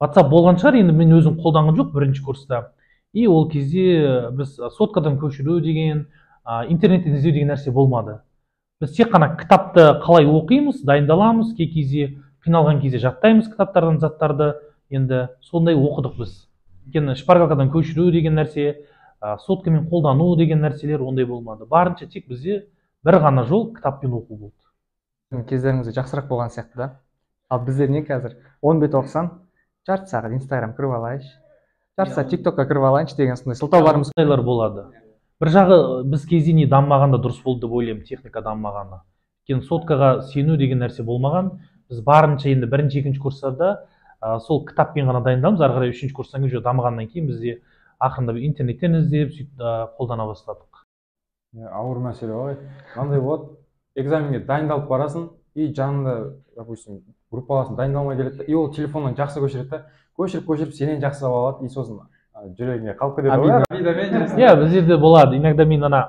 WhatsApp болған шығар, енді мен өзім қолданған жоқ бірінші курста. И ол кезде біз соткадан көшіру деген, интернеттен іздеу деген нәрсе болмады. Біз тек қана кітапты қалай оқимыз, дайындаламыз, кей кезде қиналған кезде жаттаймыз кітаптардан заттарды. Енді сондай оқыдық біз. Өйткені шпаргалкадан көшіру деген нәрсе, соткамен қолдану деген нәрселер ондай болмады. Барынша тек бізде бір ғана жол кітаппен оқу болды. Кездеріңізде жақсырақ болған сияқты да. Ал біздер не қазір 10 бет оқысам, жарты сағат Инстаграм кіріп алайыншы, жарты сағат ТикТокқа кіріп алайыншы деген сондай сылтауларымыз болады. Бір жағы біз кезде не дамымағанда дұрыс болды деп ойлаймын, техника дамымағаны. Өйткені соткаға сену деген нәрсе болмаған. Біз барынша енді бірінші, екінші курстарда сол кітаппен ғана дайындаламыз. Ары қарай үшінші курстан кейін уже дамығаннан кейін бізде ақырындап интернеттен іздеп сөйтіп қолдана бастадық. Ауыр мәселе ғой. Мынандай болады, экзаменге дайындалып барасың, и жанында, допустим, группаласың дайындалмай келеді, и ол телефоннан жақсы көшіреді да, көшіріп сенен жақсы алады, и сосын жүрегіңе қалып кетеді ғой. Иә, бізде де болады. Иногда мен ана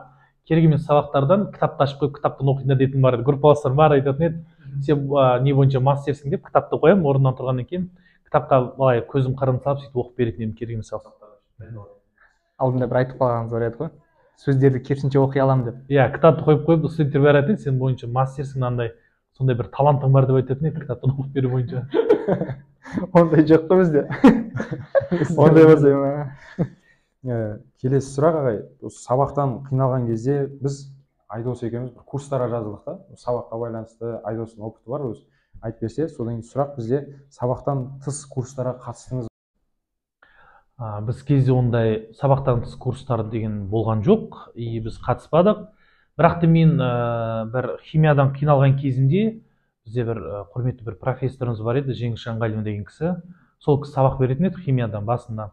керек емес сабақтардан кітапты ашып қойып, кітаптан оқиын дейтін бар еді. Группаластарым бар айтатын еді, сен не бойынша мастерсің деп кітапты қоямын, орнынан тұрғаннан кейін кітапқа былай көзім қырын салып сөйтіп оқып беретін едім керек емес сабақтарды. Алдында бір айтып қалғаныңыз бар еді ғой, сөздерді керісінше оқи аламын деп. Иә, кітапты қойып студенттер бәрі айтады, сен бойынша мастерсің, мынандай сондай бір талантың бар деп айтатын еді кітаптан оқып беру бойынша. Ондай жоқ қой бізде. Ондай болса ма? Келесі сұрақ ағай, осы сабақтан қиналған кезде біз Айдос екеуміз бір курстарға жазылдық та, сабаққа байланысты Айдостың опыты бар, өзі айтып берсе. Содан кейін сұрақ бізде сабақтан тыс курстарға қатыстыңыз. Біз кезде ондай сабақтан тыс курстар деген болған жоқ, и біз қатыспадық. Бірақ та мен бір химиядан қиналған кезімде бізде бір құрметті бір профессорымыз бар еді, Жеңіс Жанғалин деген кісі. Сол кісі сабақ беретін еді химиядан басында.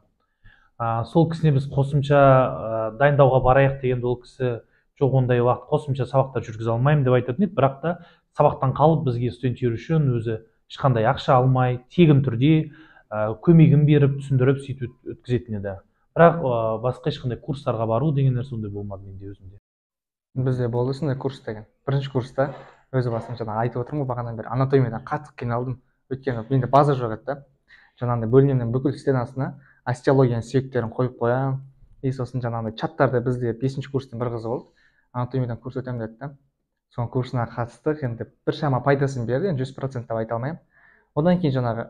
Сол кісіне біз қосымша дайындауға барайық дегенде ол кісі жоқ, ондай уақыт қосымша сабақтар жүргізе алмаймын деп айтатын еді. Бірақ та сабақтан қалып бізге студенттер үшін өзі ешқандай ақша алмай, тегін түрде көмегін беріп, түсіндіріп сөйтіп өткізетін еді. Бірақ басқа ешқандай курстарға бару деген нәрсе ондай болмады менде өзімде. Бізде болды сондай курс деген. Бірінші курста өзі басым жаңа айтып отырмын ғой бағанадан бері, анатомиядан қатты қиналдым. Өйткені менде база жоқ еді да. Жаңағындай бөлмемнің бүкіл стенасына остеологияның сүйектерін қойып қоямын. И сосын жаңағындай чаттарда бізде 5-ші курстың бір қызы болды. Анатомиядан курс өтемін деді да. Соның курсына қатыстық, енді біршама пайдасын берді, енді 100% деп айта алмаймын. Одан кейін жаңағы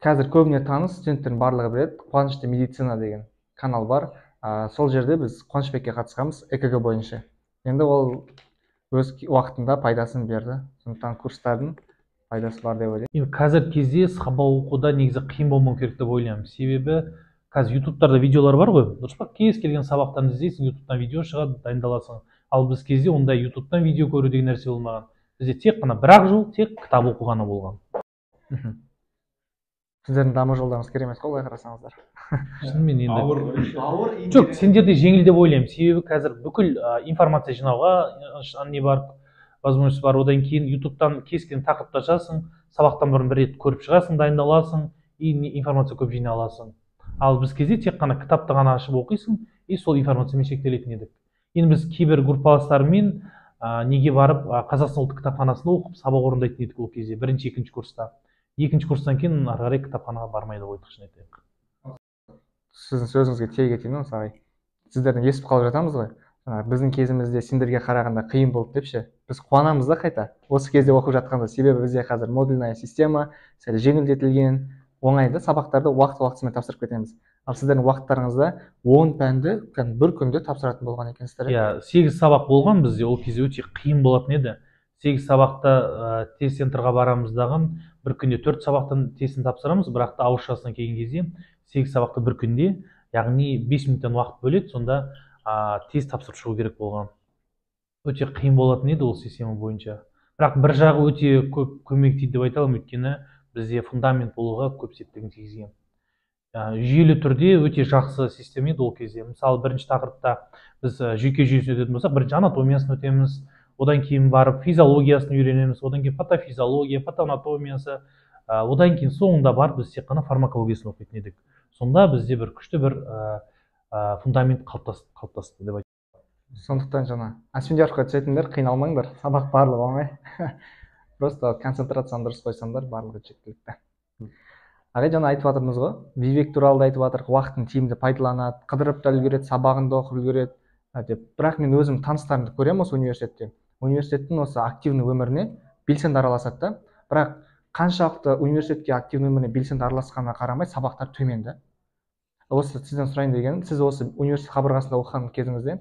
қазір көбіне таныс студенттердің барлығы біледі, Қуанышты медицина деген канал бар. Сол жерде біз Қуанышбекке қатысқанбыз ЭКГ бойынша. Енді ол өз уақытында пайдасын берді. Сондықтан курстардың Пайдасы бар деп ойлаймын. Енді қазіргі кезде сабақ оқуда негізі қиын болмау керек деп ойлаймын. Себебі қазір ютубтарда видеолар бар ғой, дұрыс па? Кез келген сабақтан іздейсің, ютубтан видео шығады, дайындаласың. Ал біз кезде ондай ютубтан видео көру деген нәрсе болмаған. Бізде тек қана бір-ақ жол, тек кітап оқу ғана болған. Сіздердің даму жолдарыңыз керемет қой, былай қарасаңыздар. Шынымен енді Ауыр ғой. Ауыр. Жоқ, сендерде жеңіл деп ойлаймын. Себебі қазір бүкіл информация жинауға не бар, возможность бар. Одан кейін ютубтан кез келген тақырыпты ашасың, сабақтан бұрын бір рет көріп шығасың, дайындаласың и информация көп жинай аласың. Ал біз кезде тек қана кітапты ғана ашып оқисың и сол информациямен шектелетін едік. Енді біз кейбір группаластарыммен неге барып, Қазақстан ұлттық кітапханасында оқып сабақ орындайтын едік ол кезде, бірінші, екінші курста. Екінші курстан кейін ары қарай кітапханаға бармайды қойдық, шын айтайық. Сіздің сөзіңізге тиек етейін, осы ағай. Сіздерден естіп қалып жатамыз ғой, жаңағы біздің кезімізде сендерге қарағанда қиын болды деп ше. Біз қуанамыз да қайта осы кезде оқып жатқанда, себебі бізде қазір модульная система, сәл жеңілдетілген, оңай да, сабақтарды уақыт уақытысымен тапсырып кетеміз. Ал сіздердің уақыттарыңызда 10 пәнді кәдімгі бір күнде тапсыратын болған екенсіздер, иә? Иә, 8 сабақ болған бізде, ол кезде өте қиын болатын еді. 8 сабақта тест центрға барамыз дағы, бір күнде 4 сабақтан тестін тапсырамыз, бірақ та ауызшасына келген кезде 8 сабақты бір күнде, яғни 5 минуттан уақыт бөледі, сонда тест тапсырып шығу керек болған. Өте қиын болатын еді ол система бойынша. Бірақ бір жағы өте көп көмек тиді деп айта аламын, өйткені бізде фундамент болуға көп септігін тигізген. Жүйелі түрде өте жақсы система еді ол кезде. Мысалы, бірінші тақырыпта біз жүйке жүйесін өтетін болсақ, бірінші анатомиясын өтеміз, одан кейін барып физиологиясын үйренеміз, одан кейін патофизиология, патоанатомиясы, одан кейін соңында барып біз тек қана фармакологиясын оқитын едік. Сонда бізде бір күшті бір фундамент қалыптасты деп айтамын. Сондықтан жаңа Асфендияровқа түсетіндер қиналмаңдар, сабақ барлығы оңай. Просто концентрацияны дұрыс қойсаңдар, барлығы жеткілікті. Ағай, жаңа айтып жатырмыз ғой, Вивек туралы да айтып жатырмық, уақытын тиімді пайдаланады, қыдырып та үлгереді, сабағын да оқып үлгереді деп. Бірақ мен өзім таныстарымды көремін осы университетте. Университеттің осы активный өміріне белсенді араласады да. Бірақ қаншалықты университетке активный өміріне белсенді араласқанына қарамай сабақтар төмен да. Осы сізден сұрайын дегенім, сіз осы университет қабырғасында оқыған кезіңізде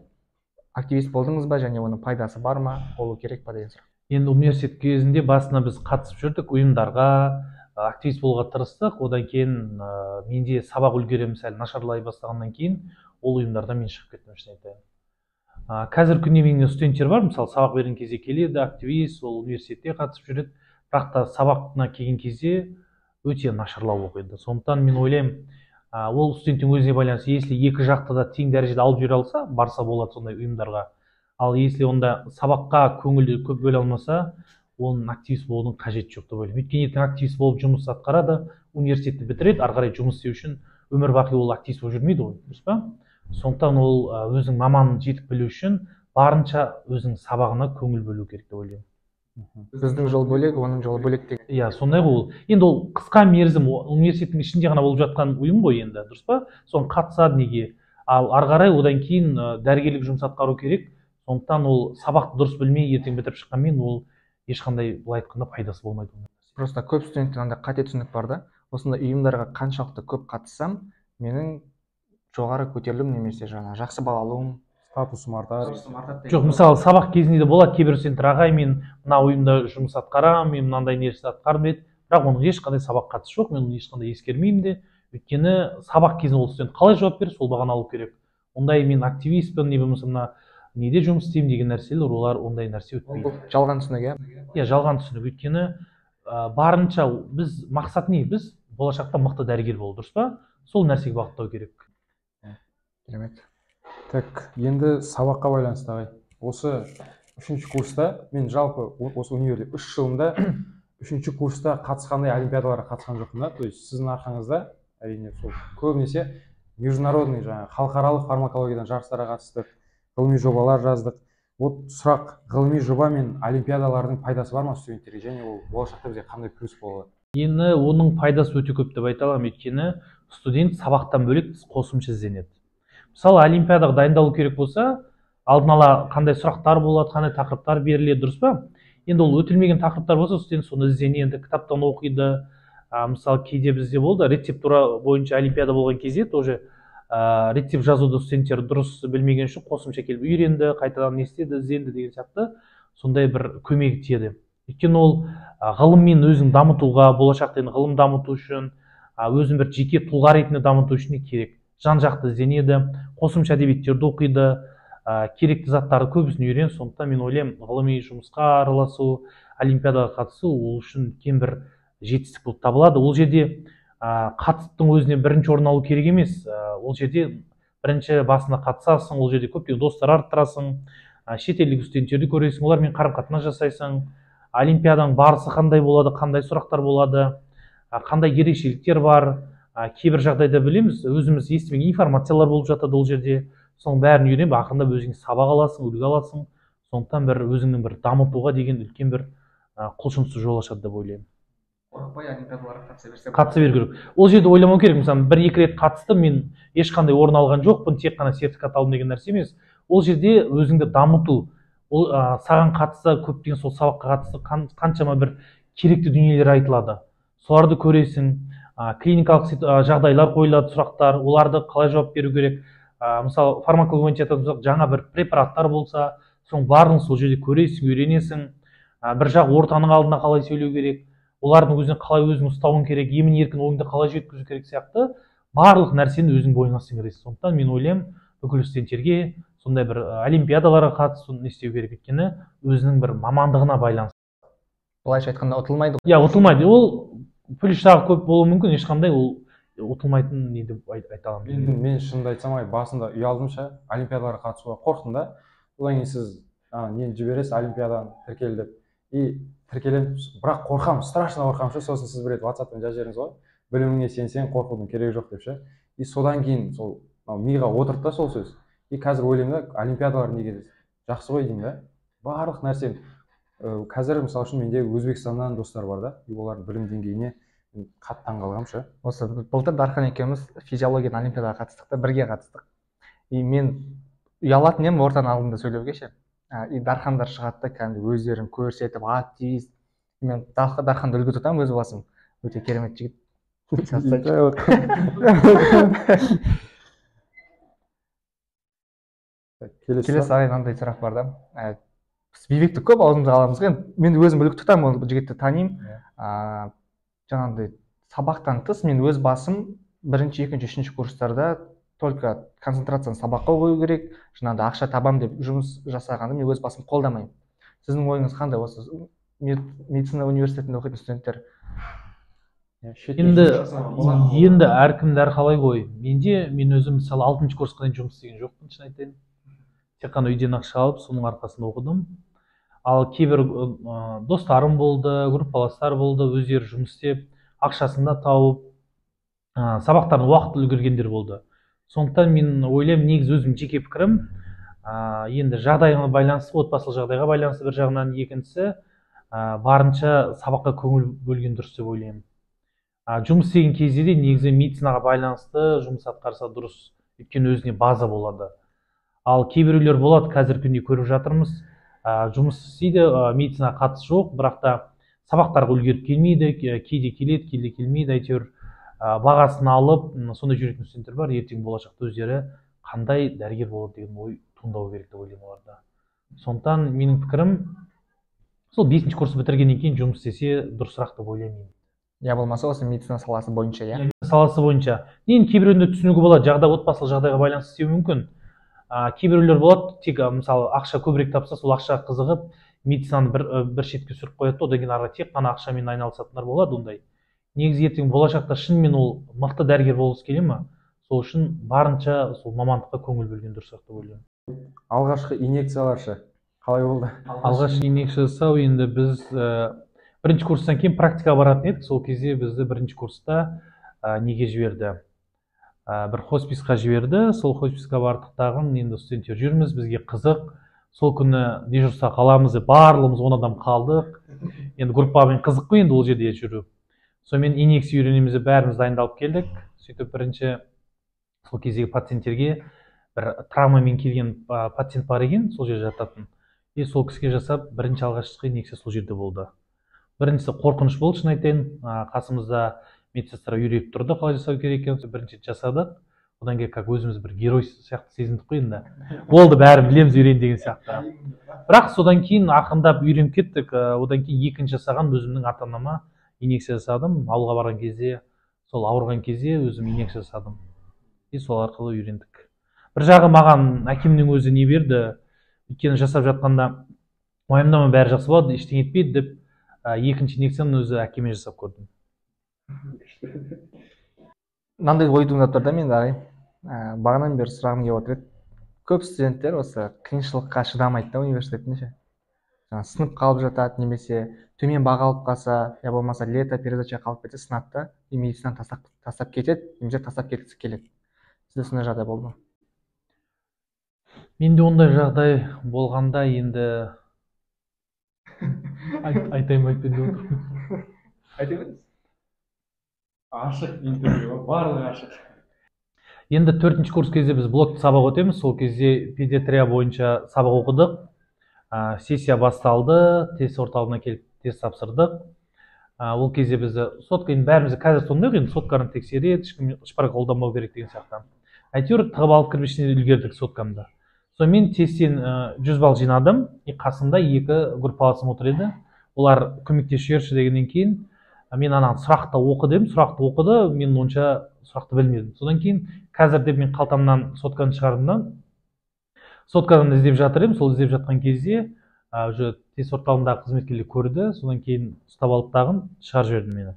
активист болдыңыз ба және оның пайдасы бар ма, болу керек па деген сұрақ. Енді университет кезінде басына біз қатысып жүрдік ұйымдарға, активист болуға тырыстық. Одан кейін менде сабақ үлгерім сәл нашарлай бастағаннан кейін ол ұйымдардан мен шығып кеттім, шын айтайын. Қазіргі күнде менде студенттер бар, мысалы сабақ берген кезде келеді, активист, ол университетте қатысып жүреді, бірақ та сабағына келген кезде өте нашарлау оқиды. Сондықтан мен ойлаймын, ол студенттің өзіне байланысты, если екі жақты да тең дәрежеде алып жүре алса, барса болады сондай ұйымдарға. Ал если онда сабаққа көңілді көп бөле алмаса, оның активист болудың қажеті жоқ деп ойлаймын. Өйткені ертең активист болып жұмыс атқарады, университетті бітіреді, ары қарай жұмыс істеу үшін өмір бақи ол активист болып жүрмейді ғой, дұрыс па? Сондықтан ол өзінің маманын жетік білу үшін барынша өзінің сабағына көңіл бөлу керек деп ойлаймын. Біздің жол бөлек, оның жолы бөлек деген. Иә, сондай ғой ол. Енді ол қысқа мерзім, университеттің ішінде ғана болып жатқан ұйым ғой енді, дұрыс па? Соны қатысады неге? Ал ары қарай одан кейін дәрігерлік жұмыс атқару керек. Сондықтан ол сабақты дұрыс білмей ертең бітіріп шыққанмен ол ешқандай былай айтқанда пайдасы болмайды оның. Просто көп студенттен андай қате түсінік бар да. Осындай ұйымдарға қаншалықты көп қатыссам, менің жоғары көтерілуім немесе жаңа жақсы балл алуым, статусым артады. Статусым артады деген. Жоқ, мысалы сабақ кезінде де болады, кейбір студенттер ағай мен мына ұйымда жұмыс атқарамын, мен мынандай нәрсе атқарым дейді, бірақ оның ешқандай сабақ қатысы жоқ, мен оны ешқандай ескермеймін де. Өйткені сабақ кезінде ол студент қалай жауап береді, сол бағаны алу керек. Ондай мен активистпін, не болмаса мына неде жұмыс істеймін деген нәрселер, олар ондай нәрсе өтпейді. Бұл жалған түсінік, иә? Иә, жалған түсінік. Өйткені барынша біз мақсат не? Біз болашақта мықты дәрігер болу, дұрыс па? Сол нәрсеге бағыттау керек. Керемет. Так, енді сабаққа байланысты ағай. Осы үшінші курста мен жалпы осы универде 3 жылымда үшінші курста қатысқандай олимпиадаларға қатысқан жоқпын да. То есть сіздің арқаңызда әрине сол көбінесе международный жаңағы халықаралық фармакологиядан жарыстарға қатыстық, ғылыми жобалар жаздық. Вот сұрақ, ғылыми жоба мен олимпиадалардың пайдасы бар ма студенттерге және ол болашақта бізге қандай плюс бола алады? Енді оның пайдасы өте көп деп айта аламын, өйткені студент сабақтан бөлек қосымша ізденеді. Мысалы, олимпиадаға дайындалу керек болса, алдын ала қандай сұрақтар болады, қандай тақырыптар беріледі, дұрыс па? Енді ол өтілмеген тақырыптар болса, студент соны ізденеді, кітаптан оқиды. Мысалы, кейде бізде болды, рецептура бойынша олимпиада болған кезде тоже рецепт жазуды студенттер дұрыс білмеген үшін қосымша келіп үйренді, қайтадан не істеді, ізденді деген сияқты сондай бір көмегі тиеді. Өйткені ол ғылыммен өзін дамытуға, болашақта енді ғылым дамыту үшін, өзін бір жеке тұлға ретінде дамыту үшін керек. Жан-жақты ізденеді, қосымша әдебиеттерді оқиды, керекті заттарды көбісін үйренеді. Сондықтан мен ойлаймын, ғылыми жұмысқа араласу, олимпиадаға қатысу ол үшін үлкен бір жетістік болып табылады. Ол жерде қатыстың өзіне бірінші орын алу керек емес. Ол жерде бірінші басына қатысасың, ол жерде көптеген достар арттырасың, шетелдік студенттерді көресің, олармен қарым-қатынас жасайсың. Олимпиаданың барысы қандай болады, қандай сұрақтар болады, қандай ерекшеліктер бар. Кейбір жағдайда білеміз, өзіміз естімеген информациялар болып жатады ол жерде. Соның бәрін үйреніп, ақырындап өзіңе сабақ аласың, үлгі аласың. Сондықтан бір өзіңнің бір дамытуға деген үлкен бір құлшынысты жол ашады деп ойлаймын. Қорықпай олимпиадаларға қатыса берсе. Қатыса беру керек. Ол жерде ойламау керек, мысалы, бір-екі рет қатыстым, мен ешқандай орын алған жоқпын, тек қана сертификат алдым деген нәрсе емес. Ол жерде өзіңді дамыту, ол саған қатысты көптеген сол сабаққа қатысты қаншама бір керекті дүниелер айтылады. Соларды көресің, клиникалық жағдайлар қойылады, сұрақтар, оларды қалай жауап беру керек. Мысалы, фармакология бойынша айтатын болсақ, жаңа бір препараттар болса, соның барлығын сол жерде көресің, үйренесің. Бір жақ ортаның алдына қалай сөйлеу керек, олардың өзіне қалай өзін ұстауың керек, емін еркін ойыңды қалай жеткізу керек сияқты барлық нәрсені өзің бойыңа сіңіресің. Сондықтан мен ойлаймын, бүкіл студенттерге сондай бір олимпиадаларға қатысу не істеу керек, өйткені өзінің бір мамандығына байланысты. Былайша айтқанда ұтылмайды. Иә, ұтылмайды. Ол плюс жағы көп болуы мүмкін, ешқандай ол ұтылмайтын не деп айта аламын. Мен шынымды айтсам, басында ұялдым ша, олимпиадаларға қатысуға қорықтым да. Одан кейін сіз нені жібересіз, олимпиаданы тіркел деп. И тіркелемін, бірақ қорқамын, страшно қорқамын ша. Сосын сіз бір рет WhatsApp-тан жазып жібердіңіз ғой, біліміңе сенсең қорқудың керегі жоқ деп ше. И содан кейін сол миға отырды да сол сөз. И қазір ойлаймын да, олимпиадалар неге жақсы ғой деймін да. Барлық нәрсе қазір, мысалы үшін, менде Өзбекстаннан достар бар да, и олардың білім деңгейіне қатты таңғалғанмын ше. Осы былтыр Дархан екеуміз физиологиядан олимпиадаға қатыстық та, бірге қатыстық. И мен ұялатын едім ортаның алдында сөйлеуге ше. И Дархандар шығады да, кәдімгі өздерін көрсетіп, активист. Мен Дарханды үлгі тұтамын өз басым. Өте керемет жігіт. Келесі ағай мынандай сұрақ бар да. Біз Бибекті көп аузымызға аламыз ғой. Мен өзім үлгі тұтамын, ол жігітті танимын. Жаңағыдай сабақтан тыс мен өз басым бірінші, екінші, үшінші курстарда только концентрацияны сабаққа қою керек, жаңағыдай ақша табам деп жұмыс жасағанды мен өз басым қолдамаймын. Сіздің ойыңыз қандай осы медицина университетінде оқитын студенттер? Енді әркімді әрқалай ғой. Мен өзім мысалы 6-шы курсқа дейін жұмыс істеген жоқпын, шын айтайын. Тек қана үйден ақша алып, соның арқасында оқыдым. Ал кейбір достарым болды, группаластар болды, өздері жұмыс істеп, ақшасын да тауып, сабақтарын уақытылы үлгергендер болды. Сондықтан мен ойлаймын, негізі өзім жеке пікірім, енді жағдайға байланысты, отбасылық жағдайға байланысты бір жағынан, екіншісі, барынша сабаққа көңіл бөлген дұрыс деп ойлаймын. Жұмыс істеген кезде де негізі медицинаға байланысты жұмыс атқарса дұрыс, өйткені өзіне база болады. Ал кейбіреулер болады, қазіргі күнде көріп жатырмыз, жұмыс істейді, медицинаға қатысы жоқ, бірақ та сабақтарға үлгеріп келмейді, кейде келеді, кейде келмейді, әйтеуір бағасын алып, сондай жүретін студенттер бар. Ертең болашақта өздері қандай дәрігер болады деген ой туындау керек деп ойлаймын оларда. Сондықтан менің пікірім, сол 5-ші курс бітіргеннен кейін жұмыс істесе дұрысырақ деп ойлаймын. Я болмаса осы медицина саласы бойынша, иә? Саласы бойынша. Енді кейбіреуінде түсінуге болады, жағдай отбасылық жағдайға байланысты істеуі мүмкін. Кейбіреулер болады, тек мысалы ақша көбірек тапса, сол ақшаға қызығып, медицинаны бір шетке сүріп қояды, одан кейін ары тек қана ақшамен айналысатындар болады ондай. Негізі ертең болашақта шынымен ол мықты дәрігер болғысы келе ме? Сол үшін барынша сол мамандыққа көңіл бөлген дұрыс деп ойлаймын. Алғашқы инъекциялар ше қалай болды? Алғашқы инъекция жасау енді біз бірінші курстан кейін практикаға баратын едік. Сол кезде бізді бірінші курста неге жіберді? Бір хосписқа жіберді. Сол хосписқа бардық тағы, енді студенттер жүрміз, бізге қызық. Сол күні дежурствоға қаламыз деп барлығымыз 10 адам қалдық. Енді группамен қызық қой енді ол жерде жүру. Сонымен инъекция үйренеміз деп бәріміз дайындалып келдік. Сөйтіп бірінші сол кездегі пациенттерге бір травмамен келген пациент бар екен, сол жерде жататын. И сол кісіге жасап, бірінші алғашқы инъекция сол жерде болды. Біріншісі қорқыныш болды, шын айтайын. Қасымызда медсестра үйретіп тұрды, қалай жасау керек екенін. Бірінші жасадық. Одан кейін как өзіміз бір герой сияқты сезіндік қой енді. Болды, бәрін білеміз, үйрен деген сияқты. Бірақ содан кейін ақырындап үйреніп кеттік. Одан кейін екінші жасаған өзімнің ата-анама инъекция жасадым. Ауылға барған кезде, сол ауырған кезде өзім инъекция жасадым. И сол арқылы үйрендік. Бір жағы маған әкемнің өзі не берді, өйткені жасап жатқанда уайымдама, бәрі жақсы болады, ештеңе етпейді деп, екінші инъекцияны өзі әкеме жасап көрдім. Мынандай ой туындап тұр да менде, ағай. Бағанадан бері сұрағым келіп отыр еді. Көп студенттер осы қиыншылыққа шыдамайды да университеттің ше. Жаңа сынып қалып жатады, немесе төмен баға алып қалса, я болмаса лето пересдача қалып кетсе, сынады да, и медицинаны тастап кетеді, немесе тастап кеткісі келеді. Сізде сондай жағдай болды ма? Менде ондай жағдай болғанда енді айтайын ба, айтпайын деп отырмын. Айта беріңіз. Ашық интервью, барлығы ашық. Енді 4-ші курс кезде біз блокты сабақ өтеміз. Сол кезде педиатрия бойынша сабақ оқыдық. Сессия басталды, тест орталығына келіп тест тапсырдық. Ол кезде бізді сотка, енді бәріміз қазір сондай ғой, енді сотканы тексереді, ешкім шпаргалка қолданбау керек деген сияқты. Әйтеуір тығып алып кіріп ішіне үлгердік соткамды. Сонымен тесттен 100 балл жинадым. И қасымда 2 группаласым отыр еді. Олар көмектесіп жіберші дегеннен кейін мен ана сұрақты оқы дедім, сұрақты оқыды, мен онша сұрақты білмедім. Содан кейін қазір деп мен қалтамнан сотканы шығардым да, соткадан іздеп жатыр едім. Сол іздеп жатқан кезде уже тест орталығындағы қызметкерлер көрді, содан кейін ұстап алып тағын шығарып жіберді мені.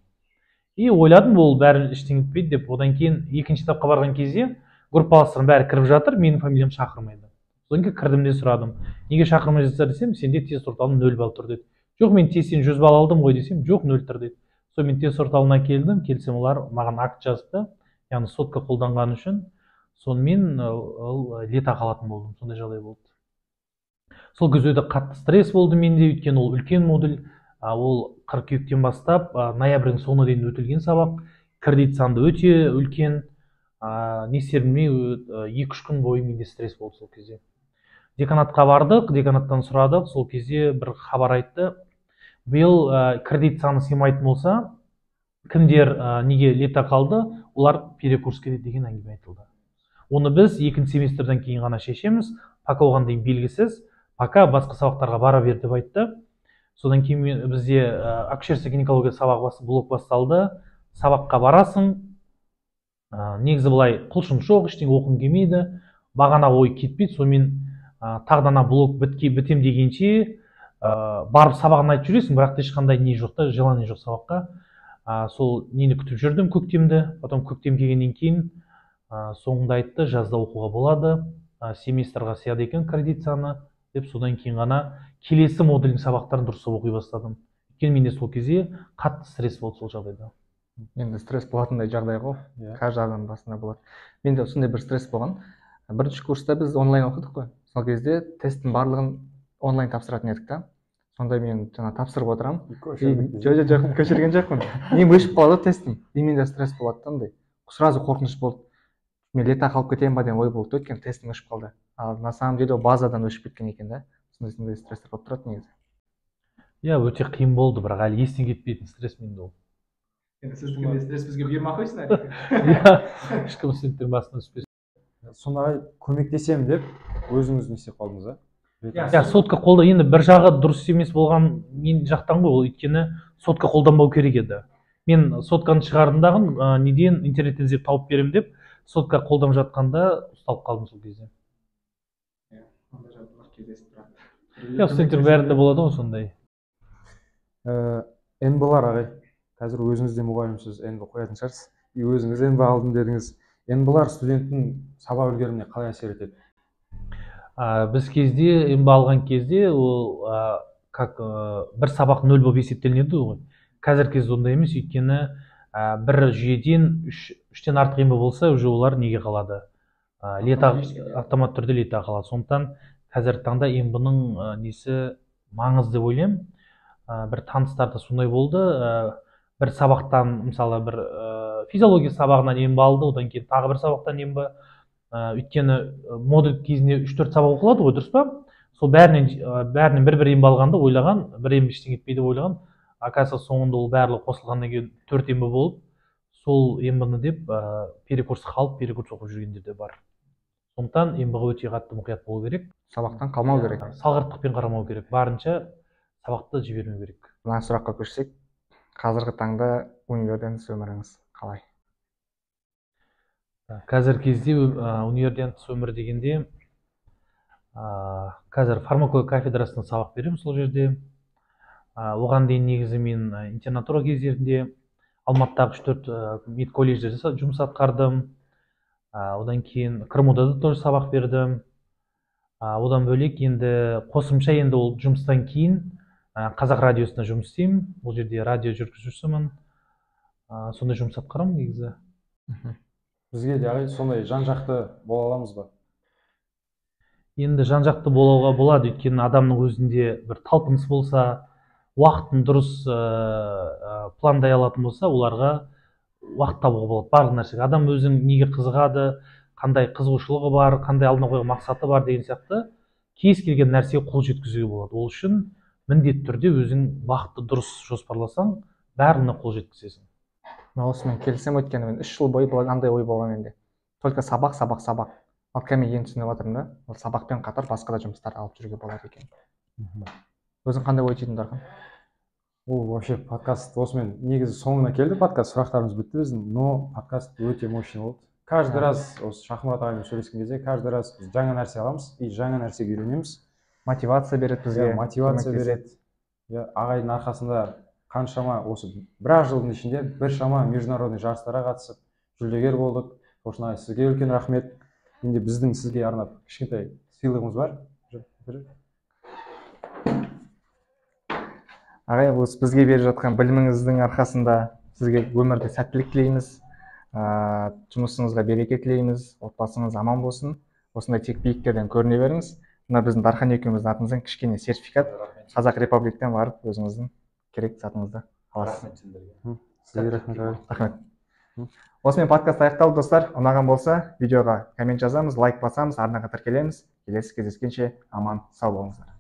И ойладым, ол бәрі ештеңе етпейді деп. Одан кейін екінші этапқа барған кезде группаластарым бәрі кіріп жатыр, менің фамилиям шақырмайды. Содан кейін кірдім де сұрадым, неге шақырмай жатсыздар десем, сенде тест орталығында 0 балл тұр деді. Жоқ, мен тесттен 100 балл алдым ғой десем, жоқ, 0 тұр деді. Сонымен тест орталығына келдім, келсем олар маған акт жазыпты, яғни сотка қолданған үшін. Сонымен ол лета қалатын болдым, сондай жағдай болды. Сол кезде өте қатты стресс болды менде, өйткені ол үлкен модуль, ол қыркүйектен бастап ноябрьдің соңына дейін өтілген сабақ, кредит санды өте үлкен, не істерімді білмей 2-3 күн бойы менде стресс болды сол кезде. Деканатқа бардық, деканаттан сұрадық, сол кезде бір хабар айтты. Биыл кредит саны сыймайтын болса, кімдер неге лета қалды, олар перекурс кетеді деген әңгіме айтылды. Оны біз екінші семестрден кейін ғана шешеміз, пока оған дейін белгісіз, пока басқа сабақтарға бара бер деп айтты. Содан кейін бізде акушерство гинекология сабағы блок басталды. Сабаққа барасың, негізі былай құлшыныс жоқ, ештеңе оқығың келмейді, бағана ой кетпейді. Сонымен тағы да ана блок бітем дегенше барып сабағын айтып жүресің, бірақ та ешқандай не жоқ та, желание жоқ сабаққа. Сол нені күтіп жүрдім, көктемді. Потом көктем келгеннен кейін соңында айтты, жазда оқуға болады, семестрға сияды екен кредит саны деп. Содан кейін ғана келесі модульдің сабақтарын дұрыстап оқи бастадым. Өйткені менде сол кезде қатты стресс болды сол жағдайда. Енді стресс болатындай жағдай ғой, каждый адамның басында болады. Менде сондай бір стресс болған. Бірінші курста біз онлайн оқыдық қой. Сол кезде тесттің барлығын онлайн тапсыратын едік та. Сонда мен жаңа тапсырып отырамын. Жоқ, көшірген жоқпын. Мен өшіп қалады тестім. И менде стресс болады да андай. Сразу қорқыныш болды. Мен лета қалып кетемін ба деген ой болды, өйткені тестім өшіп қалды. Ал на самом деле ол базадан өшіп кеткен екен да. Сондай стресстер болып тұрады негізі. Иә, өте қиын болды, бірақ әлі естен кетпейтін стресс менде ол. Енді сіздікіндей стресс бізге бұйырмай қойсын әрине. Иә, ешкім студенттердің басына түспесін. Сонда көмектесемін деп өзіңіз не істеп қалдыңыз, а? Иә, сотка қолда, енді бір жағы дұрыс емес болған мен жақтан ғой ол, өйткені сотка қолданбау керек еді. Мен сотканы шығардым дағы, неден интернеттен іздеп тауып беремін деп сотка қолданып жатқанда ұсталып қалдым сол кезде. Иә, ондай жағдайлар кездесіп тұрады. Иә, студенттер бәрінде болады ғой сондай. НБ-лар ағай, қазір өзіңіз де мұғалімсіз, НБ қоятын шығарсыз. И өзіңіз НБ алдым дедіңіз. НБ-лар студенттің сабақ үлгеріміне қалай әсер етеді? Біз кезде НБ алған кезде ол как бір сабақ 0 болып есептелінеді ғой. Қазіргі кезде ондай емес, өйткені бір жүйеден үштен артық НБ болса, уже олар неге қалады? Лета, автомат түрде лета қалады. Сондықтан қазіргі таңда НБ-ның несі маңызды деп ойлаймын. Бір таныстарда сондай болды. Бір сабақтан, мысалы, бір физиология сабағынан НБ алды, одан кейін тағы бір сабақтан НБ. Өйткені модуль кезінде 3-4 сабақ оқылады ғой, дұрыс па? Сол бәрінен бір-бір НБ алғанда ойлаған, бір НБ ештеңе етпейді деп ойлаған. Оказывается, соңында ол барлығы қосылғаннан кейін 4 НБ болып, сол Сол МБ-ны деп перекурс қалып, перекурс оқып жүргендер де бар. Сондықтан МБ-ға өте қатты мұқият болу керек. Сабақтан қалмау керек. Салғырттықпен қарамау керек. Барынша сабақты жібермеу керек. Мына сұраққа көшсек, қазіргі таңда универден тыс өміріңіз қалай? Қазіргі кезде универден тыс өмір дегенде, қазір фармакология кафедрасында сабақ беремін сол жерде. Оған дейін негізі мен интернатура кездерінде Алматыдағы 3-4 медколледжде жұмыс атқардым. Одан кейін КРМУ-да да тоже сабақ бердім. Одан бөлек енді қосымша енді ол жұмыстан кейін Қазақ радиосында жұмыс істеймін. Ол жерде радио жүргізушісімін. Сондай жұмыс атқарамын негізі. Бізге де ағай сондай жан-жақты бола аламыз ба? Енді жан-жақты болуға болады, өйткені адамның өзінде бір талпыныс болса, уақытын дұрыс пландай алатын болса, оларға уақыт табуға болады барлық нәрсеге. Адам өзінің неге қызығады, қандай қызығушылығы бар, қандай алдына қойған мақсаты бар деген сияқты кез келген нәрсеге қол жеткізуге болады. Ол үшін міндетті түрде өзің уақытты дұрыс жоспарласаң, барлығына қол жеткізесің. Мен осымен келісемін, өйткені мен 3 жыл бойы андай ой болған менде. Только сабақ, сабақ, сабақ. Ал қазір мен енді түсініп жатырмын да, ол сабақпен қатар басқа да жұмыстар алып жүруге болады екен. Өзің қандай ой түйдің, Дархан? Ол вообще подкаст осымен негізі соңына келді, подкаст сұрақтарымыз бітті біздің, но подкаст өте мощный болды. Каждый раз осы Шахмұрат ағаймен сөйлескен кезде каждый раз біз жаңа нәрсе аламыз и жаңа нәрсеге үйренеміз. Мотивация береді бізге. Мотивация береді. Ағайдың арқасында қаншама осы біраз жылдың ішінде біршама международный жарыстарға қатысып жүлдегер болдық. Сол үшін ағай сізге үлкен рахмет. Енді біздің сізге арнап кішкентай сыйлығымыз бар. Ағай, осы бізге беріп жатқан біліміңіздің арқасында сізге өмірде сәттілік тілейміз, жұмысыңызға береке тілейміз, отбасыңыз аман болсын, осындай тек биіктерден көріне беріңіз. Мына біздің Дархан екеуміздің атымыздан кішкене сертификат, Қазақ Репабликтен барып өзіңіздің керек затыңызды аласыз. Рахмет сіздерге. Сізге рахмет, ағай. Рахмет. Осымен подкаст аяқталды, достар. Ұнаған болса, видеоға коммент жазамыз, лайк басамыз, арнаға тіркелеміз. Келесі кездескенше аман сау болыңыздар.